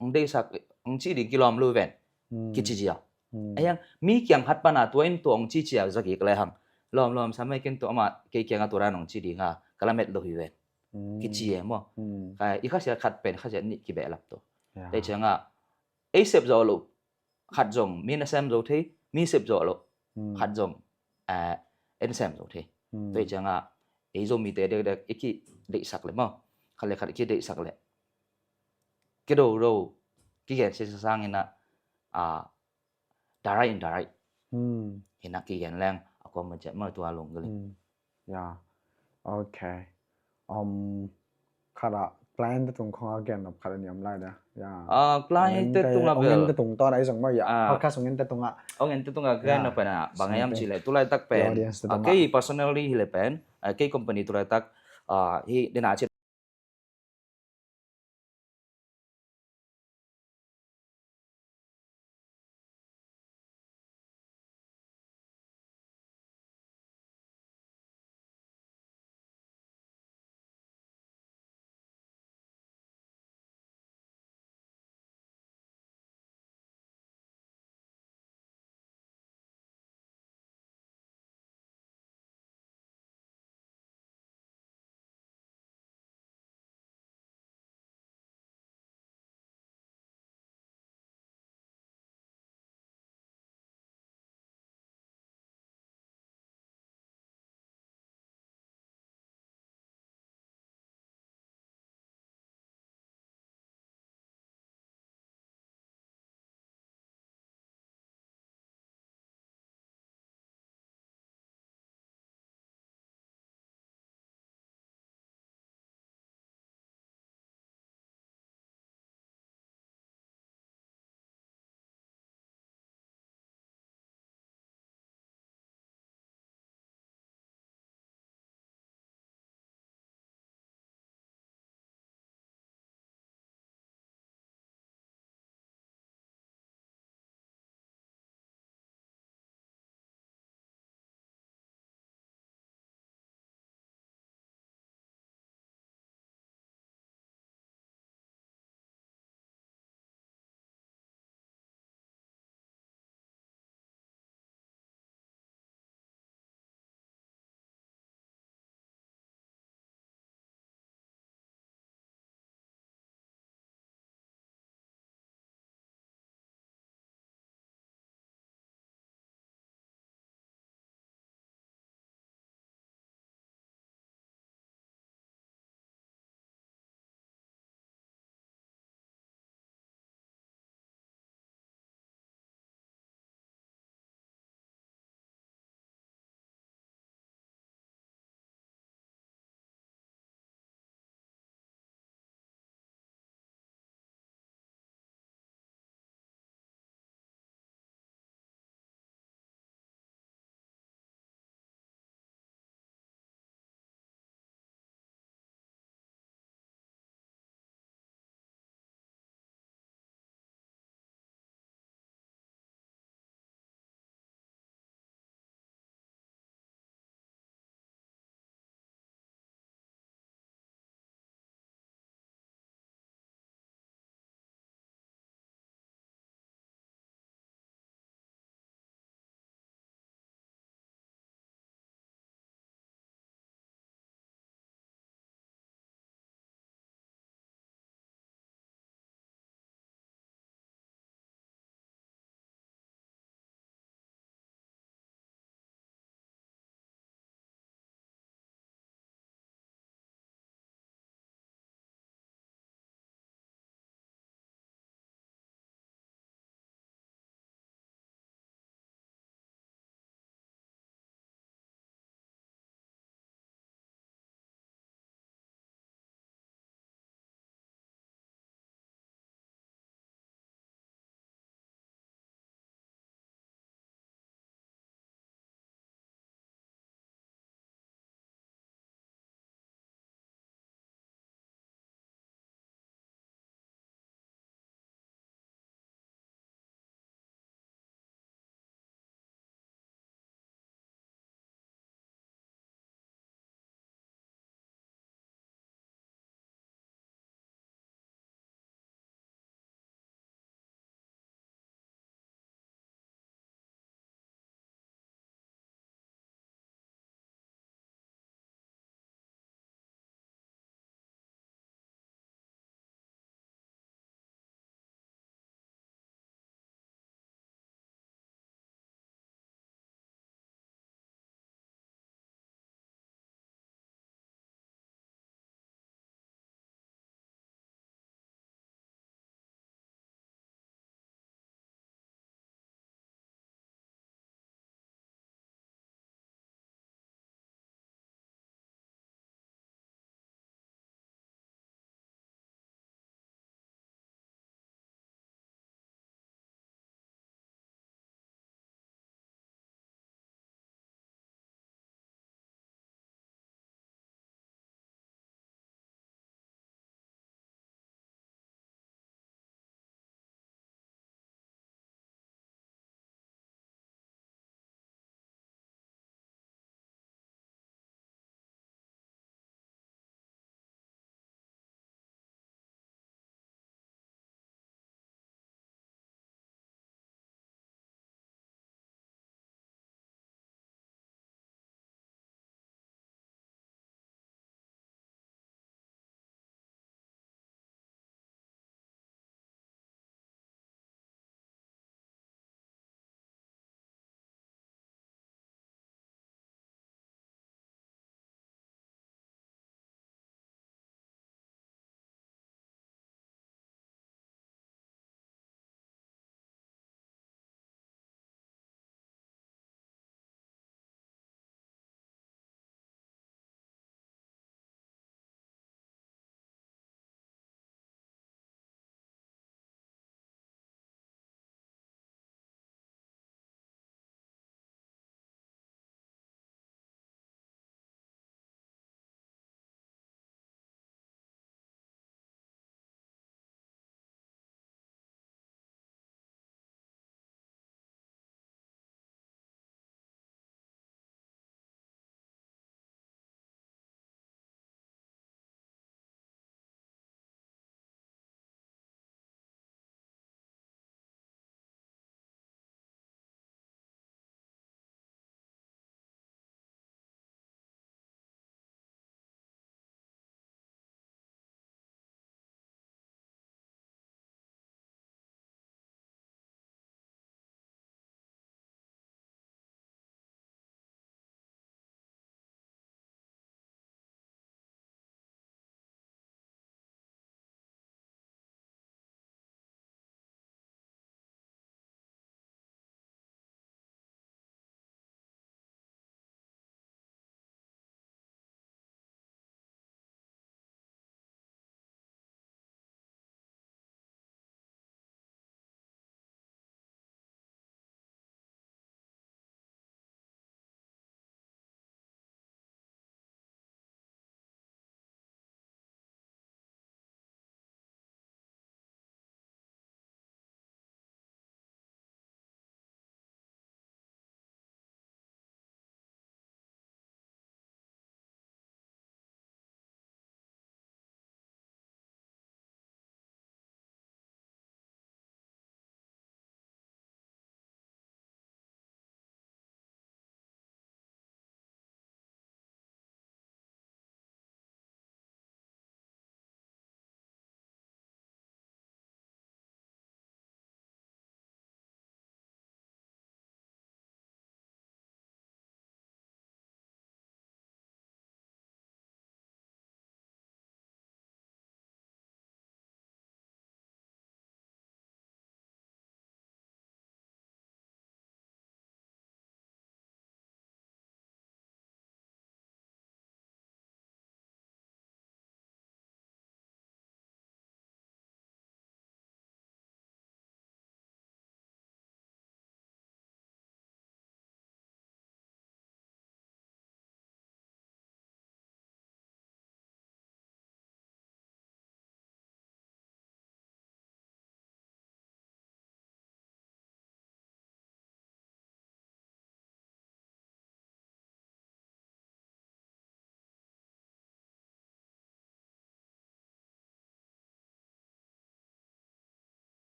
ong deihsak, ong ci ding kilawm lo ven. Hmm. Kici cia. Hmm. Ahi hang, mi kiang khat pana tua in tua ong ci cia zakik le hang. Lawm, lawm, sam ei ken tua ama, kei kianga tua dan ong ci dinga, ka lamet lo hi ven. Hmm. Kici e maw. Hmm. Ka, i khasiat khat pen, khasiat nih kibehlap tua. Ya. Tei cianga, ei sep zo lo, khat zong, mi na sem zo thei, mi sep zo lo, hmm, khat zong, eh, en sem zo thei. Hmm. Tua hi cianga, ei Zomite dekdek, i kideihsak le maw. Khat le khat i kideihsak le. kido do kigen sisa sangin ah, ah, direct indirect. Hmm. Hi na kigen leng a kuama ciat mah tua lungdam hi. Hmm. Ya. Okay. Um, khat ah client te tung khong a gen nop khat a niam lai da. Ya. Ah, client te tung a bel. Ong en te tung tawh na i zong mah ya. Ah. Podcast ong en te tung ah. Ong en te tung a gen nop pen ah. Bang a hiam ci leh tulaitak pen. Audience te tung ah. Kei personally hi leh pen. Ah, kei company tulaitak. Ah, hi dena ci